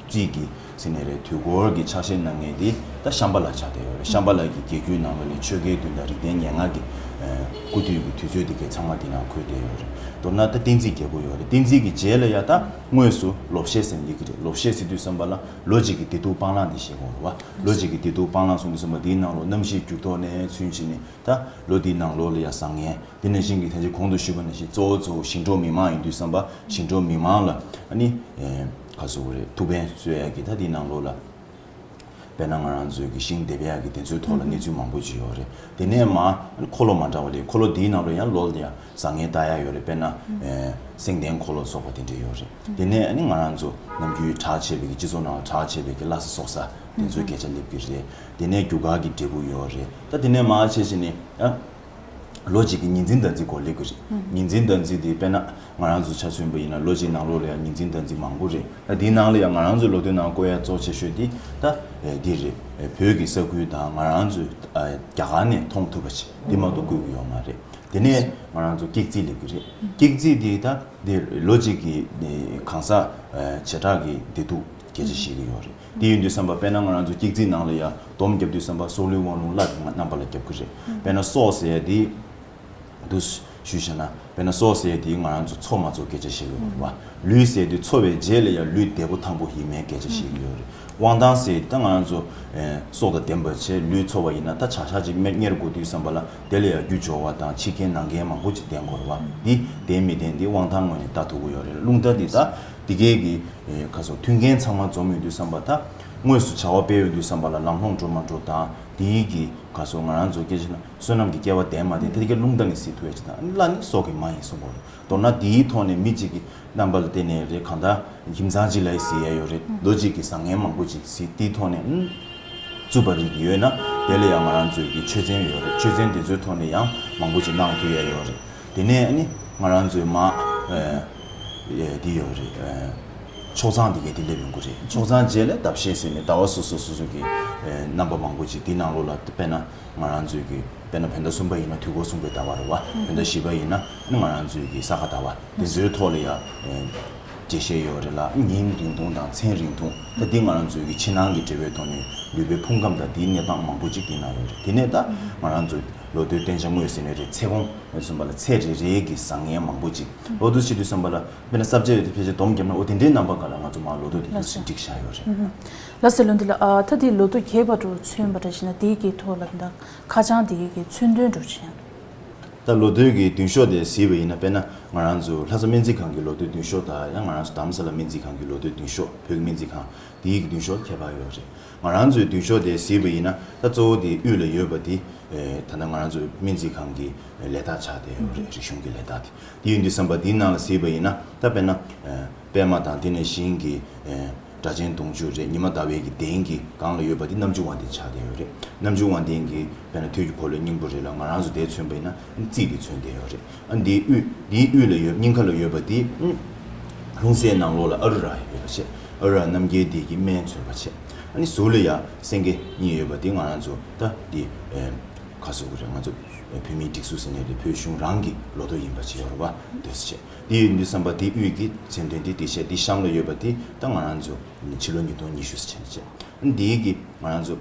རྩིས་ཀྱི་ཟེར་ནས་རེད། དུས་འཁོར་གྱི་ཕྱག་བཞེས་གནང་མཁན་དེ་ད་ཤམྦྷ་ལ་ཆགས་བསྡད་ཡོད་རེད། ཤམྦྷ་ལ་གི་རྒྱལ་རྒྱུད་ནང་ལ་ནི་ཆོས་རྒྱལ་བདུན་དང་རིགས་ལྡན་ཉེར་ལྔ་གི་སྐུ་དུས་ཀྱི་དུས་ཚོད་དེ་གའི་ཚང་མ་དེ་ནང་འཁོད་བསྡད་ཡོད་རེད། མདོར་ན་ད་བསྟན་རྩིས་རྒྱས་པོ་ཡོད་རེད། བསྟན་རྩིས་ཀྱི་རྗེས་ལ་ཡ་ད་དངོས་སུ་ལོ་བཤད་ཟེར་ནས་སླེབས་ཀྱི་རེད། ལོ་བཤད་ཟེར་དུས་ཙམ་པ་ལ་ལོ་གཅིག་གི་བདེ་སྡུག་སྤང་བླང་དེ་བཤད་དགོས་རེད་བ། ལོ་གཅིག་གི་བདེ་སྡུག་སྤང་བླང་གསུངས་དུས་ཙམ་པ་དེའི་ནང་ལོགས་གནམ་གཤིས་འགྱུར་ལྡོག་ནས་ཚུན་ཆད་ནས་ད་ལོ་དེའི་ནང་ལོགས་ལ་ཡ་བཟང་ངན་དེ་ནང་བཞིན་གྱི་ད་ཅི་གོང་དུ་ཞུས་པ་ནང་བཞིན་གཙོ་བོ་གཙོ་བོ་ཞིང་འབྲོག་མི་མང་ཡིན་དུས་ཙམ་པ་ཞིང་འབྲོག་མི་མང་ལ་ཨ་ནི་ག་ཟེར་དགོས་རེད། ཐུགས་ཕན་གསོས་ཡ་གི་ད་དེའི་ནང་ལོགས་ལ། དཔེར་ན་ང་རང་ཚོའི་གི་ཤིང་འདེབས་ཡག་གི་དེ་ཚོའི་ཐོག་ལ་གནས་ཚུལ་མང་པོ་ཅིག་ཡོད་རེད། དེ་ནས་མ་འཁོར་ལོ་མ་འདྲ་བ་ལས་འཁོར་ལོ་འདིའི་ནང་ལ་ཡང་ལོ་ལ་ཡང་བཟང་ངན་ལྟ་ཡག་ཡོད་རེད། དཔེར་ན་ཨེ་སེང་ལྡེང་འཁོར་ལོ་སོགས་པ་དེ་འདྲ་ཡོད་རེད། དེ་ནས་ཨ་ནི་ང་རང་ཚོ་ནམ་རྒྱུན་གྲགས་ཆེ་བའི་གི་སྤྱི་ཚོགས་ནང་ལ་གྲགས་ཆེ་བའི་གི་བླ་གཟའ་སྲོག་གཟའ་དེ་ཚོའི་སྐད་ཆ་སླེབས་ཀྱི་རེད། དེ་ནས་རྒྱུ་སྐར་གྱི་འབྲས་བུ་ཡོད་རེད། ད་དེ་ནས་མ་བྱས་བྱས་ནས་ཨ། ལོ་གཅིག་གི་ཉི་འཛིན་ཟླ་འཛིན་སྐོར་སླེབས་ཀྱི་རེད། ཉི་འཛིན་ཟླ་འཛིན་དེ་དཔེར་ན་ང་རང་ཚོ་ཆ་མཚོན་པ་ཡིན་ན་ལོ་གཅིག་ནང་ལོགས་ལ་ཡང་ཉི་འཛིན་ཟླ་འཛིན་མང་པོ་རེད། ད་དེའི་ནང་ལ་ཡང་ང་རང་ཚོའི་ལོ་ཐོའི་ནང་བཀོད་ཡ་གཙོ་ཆེ་ཤོས་དེ་ད་འདི་རེད། བོད་ཀྱི་ས་ཁུལ་དང་ང་རང་ཚོའི་རྒྱ་གར་ནས་མཐོང་ཐུབ་པ་ཞིག་འདི་མ་གཏོགས་བཀོད་ཀྱི་ཡོད་མ་རེད། དེ་ནས་ང་རང་ཚོ་ཀེག་ཙི་སླེབས་ཀྱི་རེད། ཀེག་ཙི་དེ་ད་འདི་ལོ་གཅིག་གི་གང་ཟག་བྱེ་བྲག་གི་བདེ་སྡུག་སྐད་ཆ་བཤད་ཀྱི་ཡོད་རེད། དེ་ཡིན་དུས་ཙམ་པ་དཔེར་ན་ང་རང་ཚོ་ཀེག་ཙིའི་ནང་ལ་ཡ་སྡོམ་བརྒྱབ་དུས་ཙམ་པ་སྲོག་ལུས་དབང་ལུང་ལྷ་དང་རྣམ་པ་ལ་བརྒྱབ་ཀྱི་རེད། དཔེར་ན་སྲོག་ཟེར་ཡ་དེ་འདུ་ཞུས་བྱས་ན་དཔེར་ན་སྲོག་ཟེར་ཡ་དེ་ང་རང་ཚོ་འཚོ་མ་འཚོ་སྐད་ཆ་བཤད་ཀྱི་ཡོད་རེད་བ། ལུས་ཟེར་དུས་འཚོ་བའི་རྗེས་ལ་ཡང་ལུས་བདེ་པོ་ཐང་པོ་ཡིན་མིན་སྐད་ཆ་བཤད་ཀྱི་ཡོད་རེད། དབང་ཐང་ཟེར་དུས་ད་ང་རང་ཚོ་ཨེ་སྲོག་དང་ལྡན་པ་བྱས་ལུས་འཚོ་བ་ཡིན་ན་ད་བྱ་བཞག་ཅིག་སྨན་གཉེར་དགོས་དུས་ཙམ་པ་ལ་དེ་ལ་ཡང་རྒྱུ་སྦྱོར་བ་དང་ཕྱི་རྐྱེན་ནང་རྐྱེན་མང་པོ་ཅིག་ལྡན་དགོས་རེད་བ། འདི་ལྡན་མི་ལྡན་འདི་དབང་ཐང་ངོས་ནས་ལྟ་ཐུབ་ཀྱི་ཡོད་རེད། རླུང་རྟ་འདི་ད་འདི་གའི་གི་ཨེ་ཁ་སོ་མཐུན་རྐྱེན་ཚང་མ་འཛོམས་ཡོང་དུས་ཙམ་པ་ད་དངོས་སུ་བྱ་བ་སྤེལ་ཡོང་དུས་ཙམ་པ་ལ་ལམ་ལྷོང་འགྲོ་མ་འགྲོ་དང་འདིའི་གི་ཁ་སོ་ང་རང་ཚོ་སྐད་ཆ་ན་བསོད་ནམས་ཀྱི་སྐྱེ་བ་ལྡན་མ་ལྡན་དེ་གའི་རླུང་རྟ་ནས་གཟིགས་ཐུབ་ཡ་ཅིག་དང་བླ་ནི་སྲོག་གི་མ་ཡིན་གསུངས་པ་རེད། མདོར་ན་འདིའི་ཐོག་ནས་མི་གཅིག་གི་རྣམ་པ་ལ་བརྟེན་ནས་རེད། གང་ལྟར་ཁྱིམ་ཚང་གཅིག་ལ་གཟིགས་ཡ་ཡོད་རེད། ལོ་གཅིག་གི་བཟང་ངན་མང་པོ་ཅིག་གཟིགས་དེའི་ཐོག་ནས་ཨུམ་བཙུགས་པ་རིགས་ཡོད་ན་དེ་ལ་ཡང་ང་རང་ཚོའི་གི་ཆོས་ཚན་ཡོད་རེད། ཆོས་ཚན་དེ་ཚོའི་ཐོག་ནས་ཡང་མང་པོ་ཅིག་གནང་ཐུབ་ཡ་ཡོད་རེད། དེ་ནས་ཨ་ནི་ང་རང་ཚོའི་མ་ཨེ་ཨེ་འདི་ཡོད་རེད། ཨེ་ཆོག་ཚང་དེ་གས་དེ་སླེབས་ཡོང་གི་རེད། ཆོག་ཚང་རྗེས་ལ་ཟླ་བཤད་ཟེར་ནས་ཟླ་བ་སོ་སོ་སོ་སོ་གི་ཨེ་རྣམ་པ་མང་པོ་ཅིག་དེའི་ནང་ལོགས་ལ་དཔེར་ན་ང་རང་ཚོའི་གི་དཔེར་ན་བོད་ཟླ་གསུམ་པ་ཡིན་ན་དུས་འཁོར་གསུམ་པའི་ཟླ་བ་རེད་བ། བོད་ཟླ་བཞི་པ་ཡིན་ན་ནི་ང་རང་ཚོའི་གི་ས་ག་ཟླ་བ་དེ་ཚོའི་ཐོག་ལ་ཡ་ཨེ་འགྲེལ་བཤད་ཡོད་རེད་ལ། ཉིན་རིང་ཐུང་དང་མཚན་རིང་ཐུང་ད་འདི་ང་རང་ཚོའི་གི་ཕྱི་ནང་གི་འབྲེལ་བའི་ཐོག་ནས་ལུས་པོའི་ཕུང་ཁམས་དང་དེའི་གནས་སྟངས་མང་པོ་ཅིག་དེའི་ནང་ཡོད་རེད། དེ་ནས་ད་ང་རང་ཚོ་ལོ་ཐོའི་བསྟན་བྱ་དངོས་ཟེར་ནས་རེད། ཚེ་གོང་མ་གསུམ་པ་ལ་ཚེ་རེ་རེའི་གི་བཟང་ངན་མང་པོ་ཅིག་ལོ་ཐོ་བྱེད་དུས་ཙམ་པ་ལ་དཔེར་ན་ས་བཅད་ཡོད་དེ་ཕལ་ཆེར་སྡོམ་བརྒྱབ་ན་འོ་དེ་འདྲའི་རྣམ་པ་ག་ལ་ང་ཚོ་མ་ལོ་ཐོ་དེ་ལགས་དུས་སུ་སོ། འགྲིག་བཞག་ཡོད་རེད། ལགས་སེ་ལོ་འདི་ལ་ཨ་ད་དེ་ལོ་ཐོ་རྒྱས་པ་འགྲོ་མཚོན་པ་འདྲ་ཞིག་ན་དེའི་གི་ཐོག་ལ་ད་ཁ་བྱང་དེ་གི་གི་མཚོན་དོན་འགྲོ་ཆེན། ད་ལོ་ཐོའི་གི་མདུན་ཤོག་དེ་གཟིགས་པ་ཡིན་ན་དཔེར་ན་ང་རང་ཚོ་ལྷ་ས་སྨན་རྩིས་ཁང་གི་ལོ་ཐོའི་མདུན་ཤོག་དང་ཡང་ང་རང་ཚོ་རྡ་རམ་ས་ལ་སྨན་རྩིས་ཁང་གི་ལོ་ཐོའི་མདུན་ཤོག་བོད་ཀྱི་སྨན་རྩིས་ཁང་དེའི་གི་མདུན་ཤོག་ཁྱད་པར་ཡོད་རེད། ང་རང་ཚོའི་མདུན་ཤོག་དེ་གཟིགས་པ་ཡིན་ན་ད་གཙོ་བོ་དེ་དབུས་ལ་ཡོད་པ་དེ་ད་ལྟ་ང་རང་ཚོའི་སྨན་རྩིས་ཁང་གི་ལས་རྟགས་ཆགས་བསྡད་ཡོད་རེད། རིག་གཞུང་གི་ལས་རྟགས་དེ། དེ་ཡིན་དུས་ཙམ་པ་དེའི་ནང་ལ་གཟིགས་པ་ཡིན་ན་ད་དཔེར་ན་པད་མ་དང་དེ་ནས་ཤིང་གི་ སྒྲ་གཅན་གདོང་ཆུ་རེད། ཉི་མ་ཟླ་བའི་གི་གདན་གྱི་སྒང་ལ་ཡོད་པ་དེ་རྣམ་བཅུ་དབང་ལྡན་ཆགས་བསྡད་ཡོད་རེད། རྣམ་བཅུ་དབང་ལྡན་གྱི་དཔེར་ན་ཐོད་ཀྱི་འཁོར་ལོའི་སྙིང་པོ་རེད་ལ། ང་རང་ཚོ་དེ་མཚོན་པ་ཡིན་ན་རྩིས་དེ་མཚོན་བསྡད་ཡོད་རེད། ཨ་འདིའི་དབུས་འདིའི་དབུས་ལ་ཡོད། སྙིང་ཁ་ལ་ཡོད་པ་དེ་ལྷུང་བཟེད་ནང་ལོགས་ལ་ཨ་རུ་ར་ཡོད་པ་བྱས། ཨ་རུ་ར་རྣམ་རྒྱལ་དེ་གི་སྨན་མཚོན་པ་བྱས། ཨ་ནི་ཟུར་ལ་ཡ་སེང་གེ་གཉིས་ཡོད་པ་དེ་ང་རང་ཚོ་ད་དེ་ཨེ་ག་ཟེར་དགོས་རེད། ང་ཚོ་བོད་མིའི་སྒྲིག་འཛུགས་ཟེར་ནས་དེ་བོད་གཞུང་རང་གི་ལོ་ཐོ་ཡིན་པ་ཅིག་ཡོད་རེད་བ། འདོད་ཆེ་དེ་ཡིན་དུས་ཙམ་པ་དེ་དབུས་ཀྱི་མཚན་དོན་དེ་དེ་བཤད། དེ་གཤམ་ལ་ཡོད་པ་དེ་ད་ང་རང་ཚོ་ཕྱི་ལོ་ཉིས་སྟོང་ཉི་ཤུ་ཟེར་བྱས་ནས་བྱས། ཨ་ནི་དེའི་གི་ང་རང་ཚོ་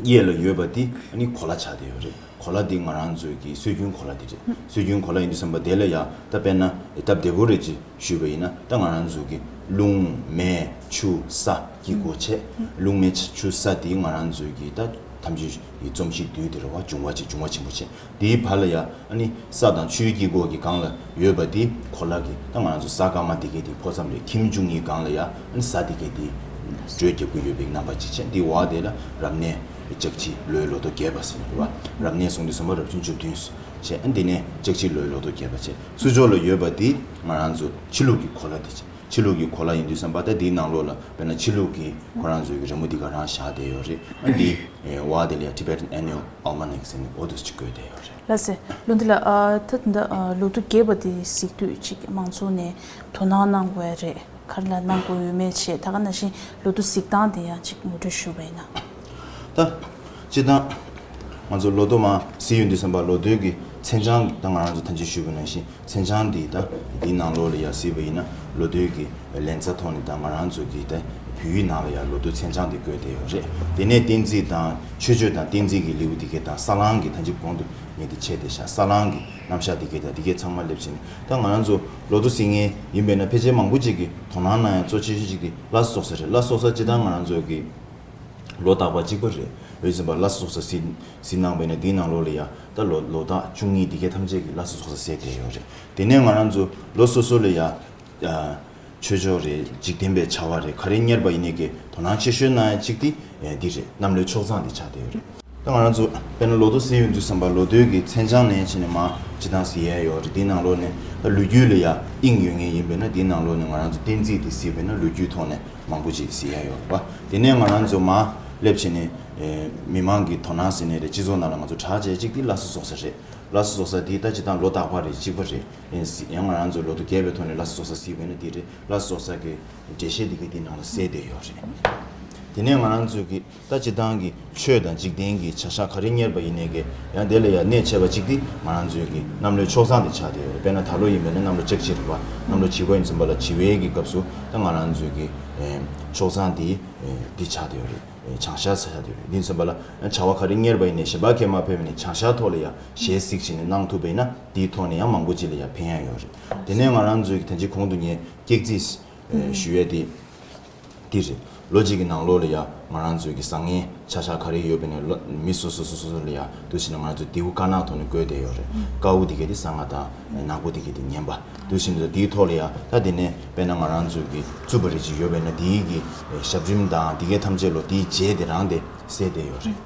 གཡས་ལ་ཡོད་པ་དེ་ཨ་ནི་གོ་ལ་ཆགས་བསྡད་ཡོད་རེད། གོ་ལ་དེ་ང་རང་ཚོའི་གི་སྲོལ་རྒྱུན་གོ་ལ་དེ་རེད། སྲོལ་རྒྱུན་གོ་ལ་ཡིན་དུས་ཙམ་པ་དེ་ལ་ཡ་ད་དཔེར་ན་སྟབས་བདེ་པོ་རེད་ཅེས་ཞུས་པ་ཡིན་ན། ད་ང་རང་ཚོ་གི་རླུང་མེ་ཆུ་ས་དཀྱིལ་འཁོར་བྱས། རླུང་མེ་ཆུ་ས་དེ་ང་རང་ཚོའི་གི་ད་ཐམས་ཅད་ཀྱི་རྩོམ་གཞི་འདུས་དེ་རེད་བ། འབྱུང་བ་ཆེ་འབྱུང་བ་ཆེན་པོ་བྱས། དེའི་བར་ལ་ཡ་ཨ་ནི་ས་དང་ཆུའི་དཀྱིལ་འཁོར་གྱི་སྒང་ལ་ཡོད་པ་དེ་གོ་ལ་གི་ད་ང་རང་ཚོ་ས་དཀར་དམར་དེ་གའི་དེ་འཕོ་མཚམས་རེད། ཁྱིམ་བཅུ་གཉིས་སྒང་ལ་ཡ་ཨ་ནི་ས་དེ་གའི་དེ་འགྲོས་རྒྱབ་ཀྱི་ཡོད་པའི་རྣམ་པ་ཅིག་བྱས། དེའི་འོག་དེ་ལ་རབ་གནས་ལྕགས་བྱི་ལོའི་ལོ་ཐོ་རྒྱས་པ་ཟེར་ནས་རེད་བ། རབ་གནས་སོང་དུས་ཙམ་པ་རབ་བྱུང་བཅུ་བདུན་བྱས། ཨ་ནི་དེ་ནས་ལྕགས་བྱི་ལོའི་ལོ་ཐོ་རྒྱས་པ་བྱས། ཚུར་ཕྱོགས་ལ་ཡོད་པ་དེ་ང་རང་ཚོ་ཕྱི་ལུགས་ཀྱི་གོ་ལ་དེ་བྱས། ཕྱི་ལུགས་ཀྱི་གོ་ལ་ཡིན་དུས་ཙམ་པ་ད་དེའི་ནང་ལོགས་ལ་དཔེར་ན་ཕྱི་ལུགས་ཀྱི་ཁོ་རང་ཚོའི་གི་རི་མོ་འདི་ག་རང་བཞག་བསྡད་ཡོད་རེད། ཨ་འདི་ཨེ་བ་དེ་ལ་ཡ་Tibetan Annual Almanac ཟེར་ནས་འོ་འདུག་ཅིག་བཀོད་བསྡད་ཡོད་རེད། ལགས་སེ། ལོ་འདི་ལ་ཨ་ད་ད་ལོ་ཐོ་རྒྱས་པ་དེ་གཟིགས་དུས་ཅིག་མང་ཚོགས་ནས་དོ་སྣང་གནང་དགོས་ཡ་རེད། ག་རེ་ལ་གནང་དགོས་ཡོད་མེད་བྱས། ད་ག་ནང་བཞིན་ལོ་ཐོ་གཟིགས་སྟངས་དེ་ཡང་ཅིག་ངོ་སྤྲོད་ཞུ་བ་ཡིན་ན། ད་སྤྱིར་བཏང་ང་ཚོ་ལོ་ཐོ་མར་གཟིགས་ཡོང་དུས་ཙམ་པ་ལོ་ཐོའི་གི་མཚན་བྱང་ད་ང་རང་ཚོ་ད་ཅི་ཞུས་པ་ནང་བཞིན། མཚན་བྱང་འདི་ད་འདིའི་ནང་ལོགས་ལ་ཡ་གཟིགས་པ་ཡིན་ན་ལོ་ཐོའི་གི་ལན་ཚ་ཐོག་ནས་ད་ང་རང་ཚོ་གི་ད་བོད་ཡིག་ནང་ལ་ཡ་ལོ་ཐོའི་མཚན་བྱང་འདི་བཀོད་བསྡད་ཡོད་རེད། དེ་ནས་བསྟན་རྩིས་དང་ཆོས་སྤྱོད་དང་བསྟན་རྩིས་ཀྱི་ལེའུ་འདི་གས་དང་ས་གླང་གི་ད་ཅི་གོང་དུ་ངས་འདི་ཆེད་དེ་བཞག་ས་གླང་གི་རྣམ་གཞག་འདི་གས་དང་འདི་གས་ཚང་མ་སླེབས་ཕྱིན་ནས། ད་ང་རང་ཚོ་ལོ་ཐོ་གཟིགས་མཁན་ཡིན་པས་ན་ཕལ་ཆེར་མང་པོ་ཅིག་གིས་དོ་སྣང་གནང་ཡ་གཙོ་ཆེ་ཤོས་ཅིག་དེ་ལ་སོགས་ས་རེད། ལ་སོགས་ས་སྤྱིར་བཏང་ང་རང་ཚོ་གི་ལོ་རྟག་པ་གཅིག་པ་རེད། འོས་འཛིན་པ་ལ་སོགས་ས་གཟིགས་གཟིགས་གནང་བས་ན་འདིའི་ནང་ལོགས་ལ་ཡ་ད་ལོ་ལོ་རྟགས་བཅུ་གཉིས་འདི་གས་ཐམས་ཅད་ཀྱི་ལ་སོགས་ས་གཟིགས་བསྡད་ཡོད་རེད། དེ་ནས་ང་རང་ཚོ་ལོ་སོ་སོ་ལ་ཡ་ཆོས་ཕྱོགས་རེད། འཇིག་རྟེན་པའི་བྱ་བ་རེད། ག་རེ་གཉེར་པ་ཡིན་ནའི་གི་དོ་སྣང་ཆེ་ཤོས་གནང་ཡ་གཅིག་དེ་འདི་རེད། གནམ་ལོའི་ཆོག་མཚམས་འདི་ཆགས་བསྡད་ཡོད་རེད། ད་ང་རང་ཚོ་དཔེར་ན་ལོ་ཐོ་གཟིགས་ཡོང་དུས་ཙམ་པ་ལོ་ཐོའི་གི་མཚན་བྱང་ནས་བྱས་ནས་མར་སྤྱིར་བཏང་གཟིགས་ཡ་ཡོད་རེད། འདིའི་ནང་ལོགས་ནས་ད་ལོ་རྒྱུས་ལ་ཡ་དབྱིངས་ཡོད་མཁན་ཡིན་པས་ན་འདིའི་ནང་ལོགས་ནས་ང་རང་ཚོ་བསྟན་རྩིས་དེ་གཟིགས་པས་ན་ལོ་རྒྱུས་ཐོག་ནས་མང་པོ་ཅིག་གཟིགས་ཡ་ཡོད་རེད་པ། དེ་ནས་ང་རང་ཚོ་མར་སླེབས་བྱས་ནས་མི་མང་གི་དོ་སྣང་ཟེར་ནའི་རེད། སྤྱི་ཚོགས་ནང་ལ་ང་ཚོ་གྲགས་ཆེ་གཅིག་དེ་ལ་སོགས་ས་རེད། ལ་སོགས་ས་དེ་ད་སྤྱིར་བཏང་ལོ་རྟག་པ་རེད། གཅིག་པ་རེད། ཡིན་སྲིད་ཡང་ང་རང་ཚོ་ལོ་ཐོ་རྒྱས་པའི་ཐོག་ནས་ལ་སོགས་ས་གཟིགས་པས་ན་དེ་རེད། ལ་སོགས་ས་གི་འགྲེལ་བཤད་དེ་ག་དེ་ནང་ལ་གསལ་བསྡད་ཡོད་རེད། དེ་ནས་ང་རང་ཚོ་གི་ད་སྤྱིར་བཏང་གི་ཆོས་དང་འཇིག་རྟེན་གྱི་བྱ་བཞག་ག་རེ་གཉེར་པ་ཡིན་ནའི་གི་ཡང་དེ་ལ་ཡང་གནད་ཆེ་བ་གཅིག་དེ་ང་རང་ཚོའི་གི་གནམ་ལོའི་ཆོག་མཚམས་དེ་ཆགས་བསྡད་ཡོད་རེད། དཔེར་ན་ད་ལོ་ཡིན་པས་ན་གནམ་ལོ་ལྕགས་བྱི་རེད་པ། གནམ་ལོ་བྱི་པ་ཡིན་ཙམ་པ་ལ་བྱི་པའི་གི་སྐབས་སུ་ད་ང་རང་ཚོའི་གི་ཆོག་མཚམས་དེ་འདི་ཆགས་བསྡད་ཡོད་རེད། བྱང་ཤར་ས་ཆགས་བསྡད་ཡོད་རེད། འདི་ཡིན་ཙམ་པ་ལ་བྱ་བ་ག་རེ་གཉེར་པ་ཡིན་ནའི་གཞན་པ་གས་མ་ཕེབས་ནས་བྱང་ཤར་ཐོག་ལ་ཡང་ཞལ་གཟིགས་བྱས་ནས་གནང་ཐུབ་པ་ཡིན་ན་དེའི་ཐོག་ནས་ཡང་མང་པོ་ཅིག་ལ་ཡང་ཕན་ཡ་ཡོད་རེད། དེ་ནས་ང་རང་ཚོའི་གི་ད་ཅི་གོང་དུ་ངས་སྐྱག་རྫི་ཞུ་ཡས་དེ་འདི་རེད། ལོ་གཅིག་གི་ནང་ལོགས་ལ་ཡང་ང་རང་ཚོའི་གི་བཟང་ངན་ཆ་ཆ་ག་རེ་ཡོད་པ་ནས་ལོ་མི་སོ་སོ་སོ་སོ་ལ་ཡང་འདུག་བྱས་ན་ང་རང་ཚོ་རྡེའུ་དཀར་ནག་ཐོག་ནས་བགོས་བསྡད་ཡོད་རེད། དཀར་པོ་དེ་གས་དེ་བཟང་ང་དང་ནག་པོ་དེ་གས་དེ་ངན་པ་འདུག་བྱས་ན་དེའི་ཐོག་ལ་ཡང་ད་དེ་ནས་དཔེར་ན་ང་རང་ཚོའི་གི་རྩུབ་པ་རེ་ཅིག་ཡོད་པ་ན་དེའི་གི་ཞབས་རིམ་དང་དེ་གས་ཐམས་ཅད་ལོ་དེའི་རྗེས་དེ་རང་དེ་གསལ་བསྡད་ཡོད་རེད།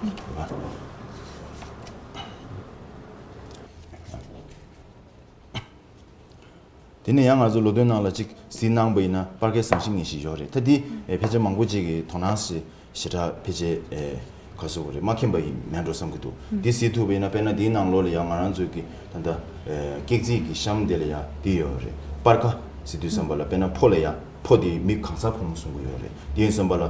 དེ་ནས་ཡང་ང་ཚོ་ལོ་ཐོའི་ནང་ལ་གཅིག་གཟིགས་གནང་པ་ཡིན་ན་སྤར་ཁའི་ཟངས་གཞི་ངེས་ཤེས་ཡོད་རེད། ད་འདི་ཨེ་ཕལ་ཆེར་མང་པོ་ཅིག་གིས་དོ་སྣང་ཞེ་ཞེ་དྲག་ཕལ་ཆེར་ཨེ་ག་ཟེར་དགོས་རེད། མ་མཁྱེན་པ་ཡིན་མེད་འགྲོ་བསམ་གྱི་འདུག་འདི་གཟིགས་ཐུབ་པ་ཡིན་ན་དཔེར་ན་འདིའི་ནང་ལོགས་ལ་ཡང་ང་རང་ཚོའི་གི་ད་ལྟ་ཨེ་སྐྱག་རྫི་གི་གཤམ་དེ་ལ་ཡང་འདི་ཡོད་རེད། སྤར་ཁ་ཟེར་དུས་ཙམ་པ་ལ་དཔེར་ན་ཕོ་ལ་ཡང་ཕོ་དེ་མི་གང་ཟག་ཕོ་མོ་གསུང་གི་ཡོད་རེད། འདི་ཡིན་ཙམ་པ་ལ་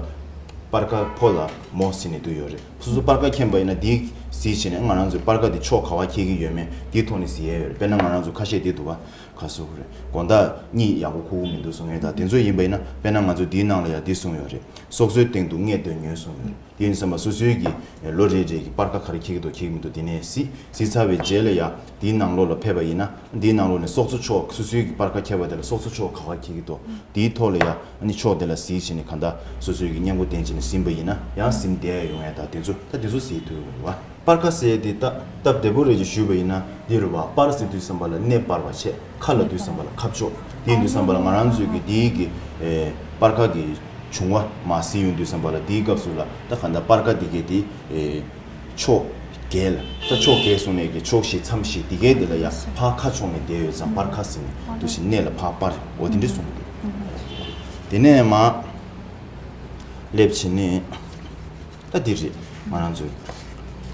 སྤར་ཁ་ཕོ་ལ་མོ་ཟེར་ནས་འདུག་ཡོད་རེད། སོ་སོ་སྤར་ཁ་མཁྱེན་པ་ཡིན་ན་འདི་གཟིགས་བྱས་ནས་ང་རང་ཚོའི་སྤར་ཁ་དེ་ཕྱོགས་ག་བ་འཁེལ་གྱི་ཡོད་མེད་འདིའི་ཐོག་ནས་གཟིགས་ཡས་ཡོད་རེད། དཔེར་ན་ང་རང་ཚོ་ཁ་ཤས་འདི་འདུག་བ། ག་ཟེར་དགོས་རེད། དགོང་དག་གཉིད་ཡག་པོ་ཁུག་གི་མི་འདུག་གསུང་མཁན་དང་དེ་ཚོ་ཡིན་པ་ཡིན་ན་དཔེར་ན་ང་ཚོ་འདིའི་ནང་ལ་ཡང་འདི་གསུངས་ཡོད་རེད། སྲོག་རྩོལ་སྟེང་དུ་གཉིད་དོན་ཉོན་གསུངས་ཡོད་རེད། དེ་ཡིན་ཙམ་པ་སོ་སོའི་གི་ལོ་རེ་རེ་གི་སྤར་ཁ་ག་རེ་འཁེལ་གྱི་འདུག་འཁེལ་གྱི་མི་འདུག་དེ་ནས་གཟིགས། གཟིགས་ཚར་བའི་རྗེས་ལ་ཡང་འདིའི་ནང་ལོགས་ལ་ཕེབས་པ་ཡིན་ན་འདིའི་ནང་ལོགས་ནས་སྲོག་རྩོལ་ཕྱོགས་སོ་སོའི་གི་སྤར་ཁ་འཁེལ་བ་དེ་ལ་སྲོག་རྩོལ་ཕྱོགས་ག་བ་འཁེལ་གྱི་འདུག་དེའི་ཐོག་ལ་ཡང་ཨ་ནི་ཕྱོགས་དེ་ལ་གཟིགས་བྱས་ནས་གང་ལྟར་སོ་སོའི་གི་སྙན་གོ་བསྟན་བྱས་ནས་ཟིན་པ་ཡིན་ན་ཡང་ཟིན་བསྡད་ཡོང་ཡ་ད་དེ་ཚོ་ད་དེ་ཚོ་གཟིགས་ཐུབ་ཡོང་བ། སྤར་ཁ་ཟེར་དེ་ད་སྟབས་བདེ་པོ་རེད་ཅེས་ཞུས་པ་ཡིན་ན་འདི་རུ་བ་སྤར་ཟེར་དུས་ཙམ་པ་ལ་སྣེ་སྤར་བ་བྱས། ཁ་ལ་དུས་ཙམ་པ་ལ་ཁ་ཕྱོགས། དེ་ཡིན་དུས་ཙམ་པ་ལ་ང་རང་ཚོའི་གི་འདིའི་གི་ཨེ་སྤར་ཁ་གི་བྱུང་བ་མ་ཟིན་ཡོང་དུས་ཙམ་པ་ལ་འདིའི་སྐབས་སུ་ལ་ད་ག་འདྲ་སྤར་ཁ་འདི་གའི་དེ་ཨེ་ཕྱོགས་བརྒྱད་ལ་ད་ཕྱོགས་བརྒྱད་གསུངས་ནས་གི་ཕྱོགས་བཞི་མཚམས་བཞི་འདི་གའི་དེ་ལ་ཡ་ཕར་ཁ་ཕྱོགས་ནས་བསྡད་ཡོད་ཙང་སྤར་ཁ་ཟིན་ནས་དུ་ཞིག་སྣེ་ལ་ཕར་སྤར་འོ་དེ་འདྲ་གསུངས་འདུག་དེ་ནས་མ། སླེབས་བྱས་ནས་ད་འདི་རེད། ང་རང་ཚོའི་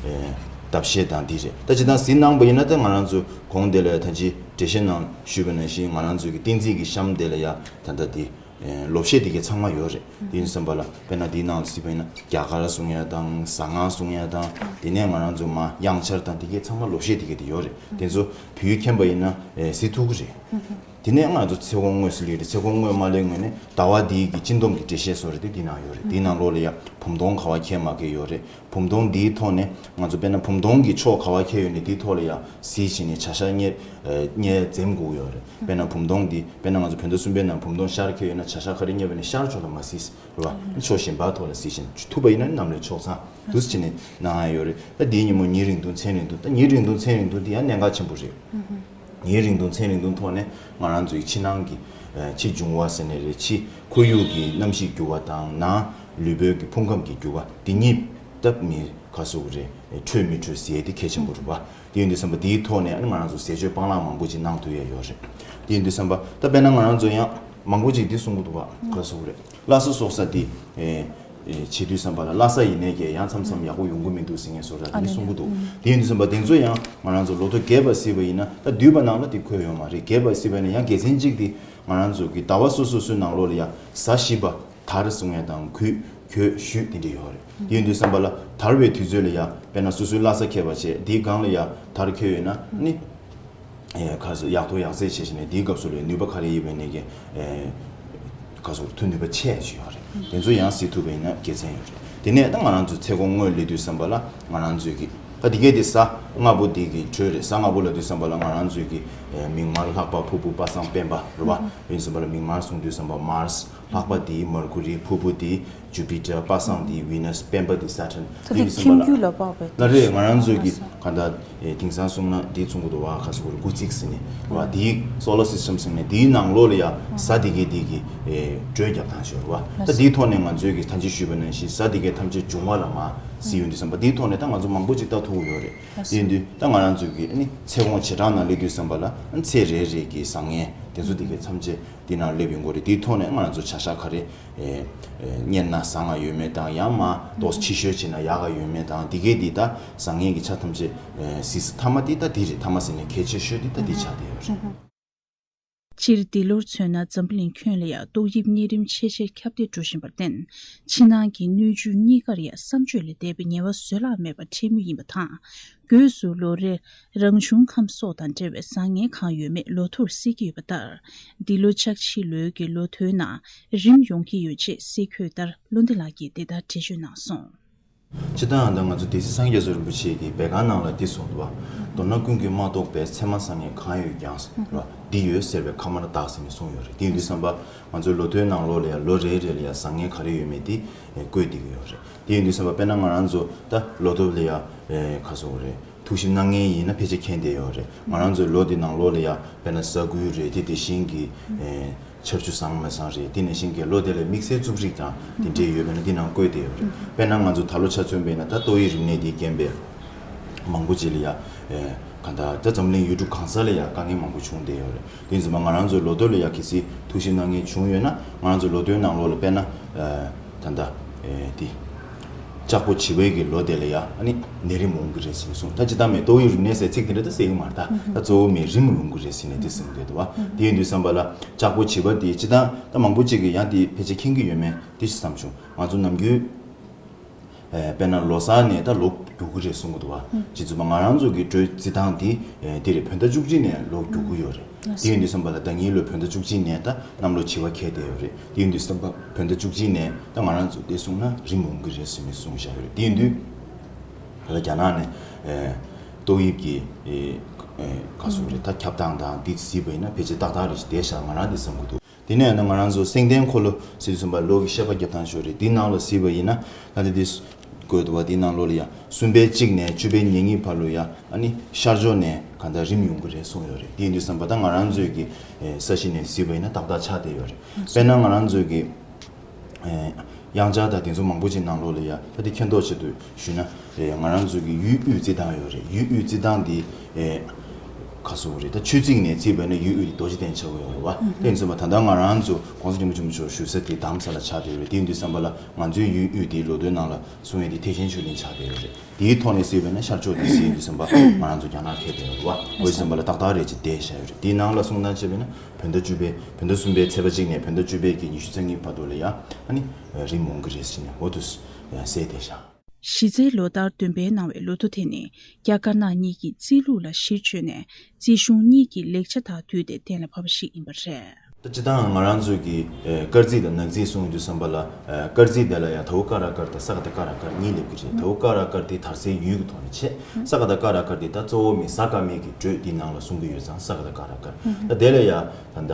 ཨེ་ལྡབ་བཤད་དང་འདི་རེད། ད་ཅི་ལྟར་གཟིགས་གནང་པ་ཡིན་ན། ད་ང་རང་ཚོ་གོང་དེ་ལ་ད་ཅི་འགྲེལ་བཤད་ནང་ཞུས་པ་ནང་བཞིན། ང་རང་ཚོའི་གི་བསྟན་རྩིས་ཀྱི་གཤམ་དེ་ལ་ཡ་ད་ལྟ་འདི་ཨེ་ལོ་བཤད་དེ་གའི་ཚང་མ་ཡོད་རེད། དེ་ཡིན་བསམ་པ་ལ། དཔེར་ན་འདིའི་ནང་ལ་གཟིགས་པ་ཡིན་ན། རྒྱ་གར་གསུང་ཡ་དང་། ཟ་ང་གསུང་ཡ་དང་། དེ་ནས་ང་རང་ཚོ་མ་དབྱངས་འཆར་དང་དེ་གའི་ཚང་མ་ལོ་བཤད་དེ་གའི་དེ་ཡོད་རེད། དེ་ཚོ་བོད་ཡིག་མཁྱེན་པ་ཡིན་ན་ཨེ་གཟིགས་ཐུབ་ཀྱི་རེད། དེ་ནས་ང་ཚོ་ཚེ་གོང་དངོས་སུ་སླེབས་རེད། ཚེ་གོང་དངོས་མ་སླེབས་སྔོན་ནས་ཟླ་བ་འདིའི་གི་སྤྱི་སྡོམ་གྱི་འགྲེལ་བཤད་བཟོ་རེད་དེ་འདི་ནང་ཡོད་རེད། དེའི་ནང་ལོགས་ལ་ཡ་བུམ་སྟོང་ག་བ་འཁེལ་མ་འཁེལ་ཡོད་རེད། བུམ་སྟོང་འདིའི་ཐོག་ནས་ང་ཚོ་དཔེར་ན་བུམ་སྟོང་གི་ཕྱོགས་ག་བ་འཁེལ་ཡོད་ནས་དེའི་ཐོག་ལ་ཡ་གཟིགས་བྱས་ནས་བྱ་བཞག་གཉེར་ཨེ་གཉེར་འཛེམ་དགོས་ཡོད་རེད། དཔེར་ན་བུམ་སྟོང་འདི། དཔེར་ན་ང་ཚོ་བོད་ཟླ་གསུམ་པའི་ནང་བུམ་སྟོང་ཤར་འཁེལ་ཡོད་ན། བྱ་བཞག་ག་རེ་གཉེར་བ་ནས་ཤར་ཕྱོགས་ལ་མ་གཟིགས། རེད་བ། ཕྱོགས་གཞན་པ་ཐོག་ལ་གཟིགས་བྱས་ནས། ཐུབ་པ་ཡིན་ན་ནམ་ལངས་ཕྱོགས་བཟང་དུ་བྱས་ནས་གནང་ཡ་ཡོད་རེད། ད་འདིའི་ཉིན་མོ་ཉིན་རིང་ཐུང་མཚན་རིང་ཐུང་། ད་ཉིན་རིང་ཐུང་མཚན་རིང་ཐུང་འདི་ཡང་གནད་འགག་ཆེན་པོ་རེད། ཉིན་རིང་ཐུང་མཚན་རིང་ཐུང་ཐོག་ནས་ང་རང་ཚོའི་ཕྱི་ནང་གི་ཨ་ཕྱི་འབྱུང་བ་ཟེར་ནའི་རེད། ཕྱི་ཁོར་ཡུག་གི་གནམ་གཤིས་འགྱུར་བ་དང་། ནང་ལུས་པོའི་གི་ཕུང་ཁམས་ཀྱི་འགྱུར་བ། འདི་གཉིས་སྟབས་མི་ག་ཟེར་དགོས་རེད། འཕྲོད་མི་འཕྲོད་ཟེར་ཡས་དེ་གལ་ཆེན་པོ་རེད་བ། དེ་ཡིན་དུས་ཙམ་པ་དེའི་ཐོག་ནས་ཨ་ནི་ང་རང་ཚོ་ཟས་སྤྱོད་སྤང་བླང་མང་པོ་ཅིག་གནང་ཐུབ་ཡས་ཡོད་རེད། དེ་ཡིན་དུས་ཙམ་པ་ད་དཔེར་ན་ང་རང་ཚོ་ཡང་མང་པོ་ཅིག་འདི་གསུང་གི་འདུག་བ། ག་ཟེར་དགོས་རེད། ལྷ་ས་སོགས་ས་དེ་ཨེ་ཨེ་བྱེད་དུས་ཙམ་པ་ལ། ལྷ་ས་ཡིན་ནའི་ཀྱང་ཡང་མཚམས་མཚམས་ཡག་པོ་ཡོང་གི་མི་འདུག་ཟེར་མཁན་བཟོ་འདྲ་དེ་འདྲ་གསུང་གི་འདུག། དེ་ཡིན་དུས་ཙམ་པ་དེ་ཚོ་ཡང་ང་རང་ཚོ་ལོ་ཐོ་རྒྱས་པ་གཟིགས་པ་ཡིན་ན། ད་བསྡུས་པ་ནང་ལ་དེ་འཁོད་ཡོད་མ་རེད། རྒྱས་པ་གཟིགས་པ་ཡིན་ན་ཡང་དགེ་མཚན་གཅིག་དེ། ང་རང་ཚོ་གི་ཟླ་བ་སོ་སོ་སོའི་ནང་ལོགས་ལ་ཡ་གཟའ་བཞི་པ། དར་གསུང་ཡ་དང་གོས་གོས་ཞུས་དེ་འདྲ་ཡོད་རེད། དེ་ཡིན་དུས་ཙམ་པ་ལ་དར་བའི་དུས་ཚོད་ལ་ཡ། དཔེར་ན་སོ་སོའི་ལྷ་ས་ཁེལ་བ་བྱས། དེའི་སྒང་ལ་ཡ་དར་ཁེལ་ཡོད་ན་ནི། ཨེ་ག་ཟེར། ཡག་ཐོག་ཡག་བརྩེགས་བྱས་བྱས་ནས་དེའི་སྐབས་སུ་ལ་ནུས་པ་ག་རེ་ཡིན་པའི་ནས་ཀྱི་ཨེ་ག་ཟེར། མཐུ་ནུས་པ་ཆེ་ཞིག་ཡོད་རེད། དེ་ཚོ་ཡང་གཟིགས་ཐུབ་པ་ཡིན་ན་དགེ་མཚན་ཡོད་རེད། དེ་ནས་ད་ང་རང་ཚོ་ཚེ་གོང་དངོས་སླེབས་དུས་ཙམ་པ་ལ་ང་རང་ཚོའི་གི། ད་དེ་གའི་དེ་གཟའ་ལྔ་པོ་དེ་གི་འགྲོས་རེད། གཟའ་ལྔ་པོ་ལབ་དུས་ཙམ་པ་ལ་ང་རང་ཚོའི་གི་ཨེ་མིག་དམར། ལྷག་པ། ཕུར་བུ། པ་སངས། སྤེན་པ་རེད་བ། ཡིན་ཙམ་པ་ལ་མིག་དམར་གསུང་དུས་ཙམ་པ་མཱར་སི། ལྷག་པ་དེ་མར་ཁུ་རི། ཕུར་བུ་དེ་ཇུ་པི་ཊར། པ་སངས་དེ་ཝི་ནས། སྤེན་པ་དེ་སེ་ཊརན། ད་དེ་དེ་ཡིན་ཙམ་པ་ཁྱིམ་ལ། རྒྱུད་ལ་དཔག་པའི། ལ་རེད། ང་རང་ཚོའི་གི་ག་ད་ཨེ་དེང་སང་གསུང་ན་དེ་གསུང་གི་འདུག་བ། ག་ཟེར་དགོས་རེད། དགུ་ཚིགས་ཟེར་ནས་བ། དེའི་སོ་ལར་སིས་ཊམ་ཟེར་ནས་དེའི་ནང་ལོགས་ལ་ཡ་གཟའ་དེ་གའི་དེ་གི་ཨེ་འགྲོས་རྒྱབ་སྟངས་ཤིག་ཡོད་རེད་བ། ད་དེའི་ཐོག་ནས་ང་ཚོའི་གི་ད་ཅི་ཞུས་པ་ནང་བཞིན་གཟའ་དེ་གའི་ཐམས་ཅད་འབྱུང་བ་ལ་མར་གཟིགས་ཡོང་དུས་ཙམ་པ། དེའི་ཐོག་ནས་ད་ང་ཚོ་མང་པོ་ཅིག་ལྟ་ཐུབ་ཀྱི་ཡོད་རེད། དེ་ཡིན་དུས་ད་ང་རང་ཚོའི་གི་ཨ་ནི་ཚེ་གོང་བྱེ་བྲག་ནང་སླེབས་དུས་ཙམ་པ་ལ། ཨ་ནི་ཚེ་རེ་རེ་གི་བཟང་ངན་དེ་ཚོ་དེ་གའི་ཐམས་ཅད་དེ་ནང་སླེབས་ཡོང་གི་རེད། དེའི་ཐོག་ནས་ང་རང་ཚོ་བྱ་བཞག་ག་རེ་ཨེ་ཨེ་གཉེར་ན་བཟང་ང་ཡོད་མེད་དང་། ཡང་མ་གཏོགས་ཕྱི་བཤོལ་བྱེད་ན་ཡག་ག་ཡོད་མེད་དང་། དེ་གའི་དེ་ད་བཟང་ངན་གྱི་ཆ་ཐམས་ཅད་ཨེ་གཟིགས། མཐའ་མ་དེ་ད་དེ་རེད། མཐའ་མ་ཟེར་ནས་གལ་ཆེ་ཤོས་དེ་ད་དེ་ཆགས་བསྡད་ཡོད་རེད། སྤྱིར་འདི་ལོར་མཚོན་ན་འཛམ་བུ་གླིང་ཁྱོན་ལ་ཡང་ཏོག་དབྱིབས་གཉན་རིམས་ཆེས་ཆེར་ཁྱབ་གདལ་འགྲོ་བཞིན་པར་བརྟེན། ཕྱི་ནང་གི་སྣོད་བཅུད་གཉིས་ཀར་ཡང་བསམ་སྤྱོད་ལས་འདས་པའི་ངལ་བ་བཟོད་གླགས་མེད་པར་འཕྲད་མུས་ཡིན་པ་དང་། སྒོས་སུ་ལོ་རེར་རང་བྱུང་ཁམས་སོགས་དང་འབྲེལ་བའི་བཟང་ངན་གང་ཡོད་མེད་ལོ་ཐོར་གཟིགས་ཀྱི་ཡོད་པ་ལྟར། འདི་ལོ་ལྕགས་བྱི་ལོའི་གི་ལོ་ཐོའི་ནང་རིམས་ཡོང་གི་ཡོད་ཅེས་གསལ་འཁོད་ལྟར་བློ་བདེ་ལགས་ཀྱིས་དེ་ལྟར་འགྲེལ་བརྗོད་གནང་སོང་། སྤྱིར་བཏང་ད་ང་ཚོ་སྡེ་སྲིད་སངས་རྒྱས་སུ་རིན་པོ་ཆེ་གིས་བེ་ཀ་ནང་ལ་འདི་གསུངས་འདུག་བ། མདོར་ན་ཀུན་གྱིས་མ་རྟོགས་པའི་ཚད་མ་བཟང་ངན་གང་ཡོད་ཀྱང་། རེད་བ། འདི་ཡོད་ཟེར་བའི་ཁ་དམར་དག་ཟེར་ནས་གསུངས་ཡོད་རེད། དེ་ཡིན་དུས་ཙམ་པ་ང་ཚོའི་ལོ་ཐོའི་ནང་ལོགས་ལ་ཡང་ལོ་རེ་རེ་ལ་ཡང་བཟང་ངན་ག་རེ་ཡོད་མེད་དེ་བཀོད་བསྡད་ཀྱི་ཡོད་རེད། དེ་ཡིན་དུས་ཙམ་པ་དཔེར་ན་ང་རང་ཚོ་ད་ལོ་ཐོ་ལ་ཡང་ག་ཟེར་དགོས་རེད། ཐུགས་ཞིབ་གནང་མཁན་ཡིན་ན་ཕལ་ཆེར་མཁྱེན་བསྡད་ཡོད་རེད། ང་རང་ཚོའི་ལོ་འདི་ནང་ལོགས་ལ་ཡང་དཔེར་ན་ས་འགུལ་རེད་དེ། དེ་བཞིན་གྱི་ཆར་ཆུ་བཟང་མ་བཟང་རེད། དེ་ནང་བཞིན་གྱི་ལོ་དེ་ལ་དམིགས་བསལ་རྩུབ་རིགས་དང་དེ་འདྲས་ཡོད་པ་ཡིན་ན་དེ་ནང་བཀོད་བསྡད་ཡོད་རེད། དཔེར་ན་ང་ཚོ་ད་ལོ་ཆ་མཚོན་པ་ཡིན་ན་ད་ཏོག་དབྱིབས་རིམས་ནད་དེའི་རྐྱེན་པས་མང་པོ་ཅིག་ལ་ཡ་ཨེ་གང་ལྟར་ད་འཛམ་གླིང་ཡུལ་གྲུ་གང་ས་ལ་ཡ་དཀའ་ངལ་མང་པོ་བྱུང་བསྡད་ཡོད་རེད། དེ་ཡིན་ཙང་མ་ང་རང་ཚོའི་ལོ་ཐོ་ལ་ཡ་གལ་སྲིད་ཐུགས་ཞིབ་གནང་མཁན་བྱུང་ཡོད་ན། ང་རང་ཚོའི་ལོ་ཐོའི་ནང་ལོགས་ལ་དཔེར་ན་ཨེ་ད་ལྟ་ཨེ་དེ་ལྕགས་ཕོ་བྱི་བའི་གི་ལོ་དེ་ལ་ཡ་ཨ་ནི་ནད་རིམས་འོང་གི་རེད་ཟེར་ནས་གསུངས། ད་ཇི་ལྟར་མེད་ཏོག་དབྱིབས་རིམས་ནད་ཟེར་ཚིག་དེ་འདྲ་ད་ཟེར་གི་མ་རེད། ད་ད་གཙོ་བོ་མེད་རིམས་འོང་གི་རེད་ཟེར་ནས་དེ་གསུངས་བསྡད་འདུག་བ། དེ་ཡིན་དུས་ཙམ་པ་ལ་ལྕགས་ཕོ་བྱི་བ་དེ་སྤྱིར་བཏང་ད་མང་པོ་ཅིག་གིས་ཡང་དེ་ཕལ་ཆེར་མཁྱེན་གྱི་ཡོད་མེད་དེ་ཞིག་བསམ་བྱུང་། ང་ཚོ་ནམ་རྒྱུན་ཨེ་དཔེར་ན་ལོ་གསར་ནས་ད་ལོ་རྒྱུག་གི་རེད་གསུང་གི་འདུག་བ། ཇི་ཙམ་པ་ང་རང་ཚོ་གི་འགྲོས་རྩི་སྟངས་དེ་ཨེ་དེ་རེད། བོད་ཟླ་བཅུ་གཅིག་ནས་ལོ་རྒྱུག་གི་ཡོད་རེད། དེ་ཡིན་དུས་ཙམ་པ་ལ་ཟླ་ཉིན་ལོ་བོད་ཟླ་བཅུ་གཅིག་ནས་ད་གནམ་ལོ་བྱི་བ་འཁེལ་བསྡད་ཡོད་རེད། དེ་ཡིན་དུས་ཙམ་པ་བོད་ཟླ་བཅུ་གཅིག་ནས་ད་ང་རང་ཚོ་དེ་གསུངས་ན་རིམས་འོང་གི་རེད་ཟེར་ནས་གསུངས་བཞག་ཡོད་རེད། དེ་ཡིན་དུས་ད་ལྟ་རྒྱ་ནག་ནས་ཨེ་ཏོག་དབྱིབས་ཀྱི་ཨེ་ཨེ་ག་ཟེར་དགོས་རེད། ད་ཁྱབ་སྟངས་དང་འདི་གཟིགས་པ་ཡིན་ན་ཕལ་ཆེར་ཏག་ཏག་རེད་ཞིག་བསྡད་བཞག་ང་རང་འདི་བསམ་གྱི་འདུག། དེ་ནས་ཡང་ན་ང་རང་ཚོ་སེང་ལྡེང་འཁོར་ལོ་ཟེར་དུས་ཙམ་པ་ལོ་གི་བཤད་པ་རྒྱབ་སྟངས་ཤོག་རེད། འདིའི་ནང་ལ་གཟིགས་པ་ཡིན་ན་ད་ལྟ་འདི་བཀོད་འདུག་བ། འདིའི་ནང་ལོགས་ལ་ཡང་གསུམ་པའི་གཅིག་ནས་བཅུ་པའི་ཉེར་གཉིས་བར་ལ་ཡ་ཨ་ནི་ཤར་ཕྱོགས་ནས་གང་ལྟར་རིམས་ཡོང་གི་རེད་གསུངས་ཡོད་རེད། དེ་ཡིན་དུས་ཙམ་པ་ད་ང་རང་ཚོའི་གི་ཨེ་ས་གཞི་ནས་གཟིགས་པ་ཡིན་ན་ཏག་ཏག་ཆགས་བསྡད་ཡོད་རེད། དཔེར་ན་ང་རང་ཚོའི་གི་ཨེ་དབྱངས་འཆར་དང་དེ་ཚོ་མང་པོ་ཅིག་ནང་ལོགས་ལ་ཡ་ད་དེ་མཁྱེན་རྟོགས་ཆེད་དུ་ཞུས་ན། ཨེ་ང་རང་ཚོའི་གི་ཡུལ་དབུས་རྩི་སྟངས་ཡོད་རེད། ཡུལ་དབུས་རྩི་སྟངས་འདི་ཨེ་ ག་སོ་རེད། ད་ཆོས་ཚིག་ནས་བརྩིས་པ་ན་ཡུལ་དབུས་དེ་རྡོ་རྗེ་གདན་ཆགས་ཀྱི་ཡོད་རེད་བ། དེ་ཡིན་ཙང་མ་ད་ལྟ་ང་རང་ཚོ་༸གོང་ས་༸སྐྱབས་མགོན་ཆེན་པོ་མཆོག་བཞུགས་ས་དེ་དྷ་རམ་ས་ལ་ཆགས་བསྡད་ཡོད་རེད། དེ་ཡིན་དུས་ཙམ་པ་ལ་ང་ཚོའི་ཡུལ་དབུས་དེའི་ལོ་ཐོའི་ནང་ལ་གསུང་ཡས་དེ་ཐེག་ཆེན་ཆོས་གླིང་ཆགས་བསྡད་ཡོད་རེད། དེའི་ཐོག་ནས་བརྩིས་པ་ན་ཤར་ཕྱོགས་དེ་བརྩིས་ཡིན་དུས་ཙམ་པ་ང་རང་ཚོ་རྒྱ་ནག་ཁེལ་བསྡད་ཡོད་རེད་བ། འོ་དེ་ཙམ་པ་ལ་ཏག་ཏག་རེད་ཅེས་བསྡད་བཞག་ཡོད་རེད། དེའི་ནང་ལ་གསུང་སྟངས་བྱས་པ་ན་བོད་ཟླ་བཅུ་པའི་བོད་ཟླ་གསུམ་པའི་ཚེས་པ་གཅིག་ནས་བོད་ཟླ་བཅུ་པའི་གི་ཉི་ཤུ་རྩ་གཉིས་བར་དུ་ལ་ཡང་ཨ་ནི་རིང་མོང་གི་རེད་ཟེར་ནས་འོ་དུ་གསལ་བསྡད་བཞག་གཞི་རྩའི་ལོ་ལྟར་བདུན་པའི་ནང་བའི་ལོ་ཐོ་དེ་ནི་རྒྱ་དཀར་ནག་གཉིས་ཀྱི་རྩིས་ལུགས་ལ་གཞི་བཅོལ་ནས་རྩིས་གཞུང་གཉིས་ཀྱི་ལེགས་ཆ་དང་བསྟུན་ཏེ་གཏན་ལ་ཕབ་པ་ཞིག་ཡིན་པ་རེད། ད་སྤྱིར་བཏང་ང་རང་ཚོ་གི་ཨེ་སྐར་རྩིས་དང་ནག་རྩིས་གསུང་དུས་ཙམ་པ་ལ་ཨེ་སྐར་རྩིས་དེ་ལ་ཡང་དྷཱུ་ཀ་ར་ཀར་དང་ས་ག་བཏགས་སྐ་ར་ཀར་གཉིས་སླེབས་ཀྱི་རེད། དྷཱུ་ཀ་ར་ཀར་དེ་དར་སའི་ཡུལ་གྱི་ཐོག་ནས་བྱས། ས་ག་བཏགས་སྐ་ར་ཀར་དེ་ད་གཙོ་བོ་མི་ཟ་ཀ་མེད་ཀྱི་འགྲོས་དེའི་ནང་ལ་གསུང་གི་ཡོད་ཙང་ས་ག་བཏགས་སྐ་ར་ཀར། ད་དེ་ལ་ཡང་ད་ལྟ་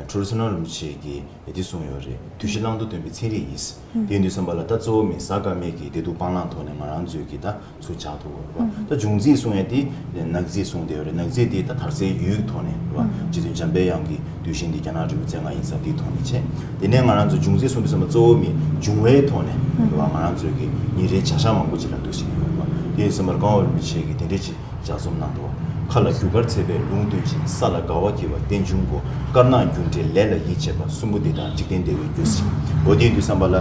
ཁྲོ་རུ་སེ་ན་རིན་པོ་ཆེ་གིས་དེ་གསུངས་ཡོད་རེད། དུས་བཞི་གླང་དོ་སྟོན་པའི་ཚན་རིག་ཡིན། དེ་ཡིན་དུས་ཙམ་པ་ལ་ད་གཙོ་བོ་མི་ཟ་ཀ་མེད་ཀྱི་བདེ་སྡུག་སྤང་བླང་ཐོག་ནས་ང་རང་ཚོས་ཀྱི་ད་ཚུར་བྱ་ཐུབ་པ་རེད་བ། ད་འབྱུང་རྩིས་གསུང་ཡས་དེ་ནག་རྩིས་གསུང་བསྡད་ཡོད་རེད། ནག་རྩིས་དེ་ད་དར་སའི་ཡུལ་གྱི་ཐོག་ནས་རེད་བ། རྗེ་བཙུན་འཇམ་པའི་དབྱངས་ཀྱི་གདུལ་ཞིང་དེ་རྒྱ་ནག་རི་བོ་རྩེ་ལྔ་ཡིན་ས་དེའི་ཐོག་ནས་བྱས། དེ་ནས་ང་རང་ཚོ་འབྱུང་རྩིས་གསུང་དུས་ཙམ་པ་གཙོ་བོ་མི་འབྱུང་བའི་ཐོག་ནས་རེད་བ། ང་རང་ཚོས་ཀྱི་ཉིན་རེའི་བྱ་གཞག་མང་པོ་ཅིག་ལ་འདུ་ཞིག་ཡོད་རེད་བ། དེ་ཡིན་ཙམ་པར་ཀརྨ་པ་རིན་པོ་ཆེ་གིས་དེ་འདྲས་ཅིག་ལྗགས་རྩོམ་གནང་འདུག་མཁའ་ལ་རྒྱུ་སྐར་ཚེས་པའི་ལུང་སྟོན་ཅིང་། ས་ལ་དགའ་བ་སྐྱེ་བ་རྟེན་འབྱུང་གོ། དཀར་ནག་རྒྱུ་འབྲས་ལས་ལ་ཡིད་ཆེས་པ། གསུམ་པོ་འདི་དག་འཇིག་རྟེན་བདེ་བའི་རྒྱུ་ཟེར། འོ་དེ་ཡིན་དུས་ཙམ་པ་ལ།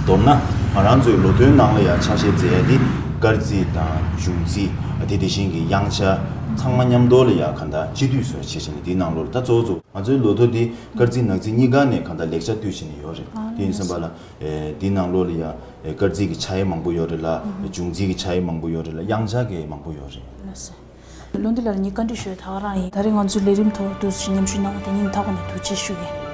མདོར་ན་ང་རང་ཚོའི་ལོ་ཐོའི་ནང་ལ་ཡང་ཆ་ཤས་མཛད་ཡ་འདི་སྐར་རྩིས་དང་འབྱུང་རྩིས་དེ་དེ་བཞིན་གྱི་དབྱངས་འཆར་ཚང་མ་མཉམ་དུ་ལ་ཡང་གང་ལྟར་སྤྱི་འཐུས་སུ་བྱས་བྱས་ནས་དེའི་ནང་ལོགས་ལ་ད་གཙོ་བོ་གཙོ་བོ་ང་ཚོའི་ལོ་ཐོ་འདི་སྐར་རྩིས་ནག་རྩིས་གཉིས་ཀ་ནས་གང་ལྟར་ལེགས་ཆ་བཏུས་བྱས་ནས་ཡོད་རེད། དེ་ཡིན་ཙམ་པ་ལ། ཨེ་དེའི་ནང་ལོགས་ལ་ཡང་ཨེ་སྐར་རྩིས་ཀྱི་ཆ་ཡང་མང་པོ་ཡོད་རེད་ལ། འབྱུང་རྩིས་ཀྱི་ཆ་ཡང་མང་པོ་ཡོད་རེད་ལ། དབྱངས་འཆར་གྱི་མང་པོ་ཡོད་རེད། ལགས་སོ། ལོ་འདི་ལ་ཉིད་བཀའ་འདྲི་ཞུ་ཡ་ད་ག་རང་ཡིན། ད་རེས་ང་ཚོའི་ལས་རིམ་ཐོག་ཏུ་མཉམ་ཞུགས་གནང་བ་དེ་སྙིང་ཐག་པ་ནས་ཐུགས་རྗེ་ཆེ་ཞུ་ཡིན།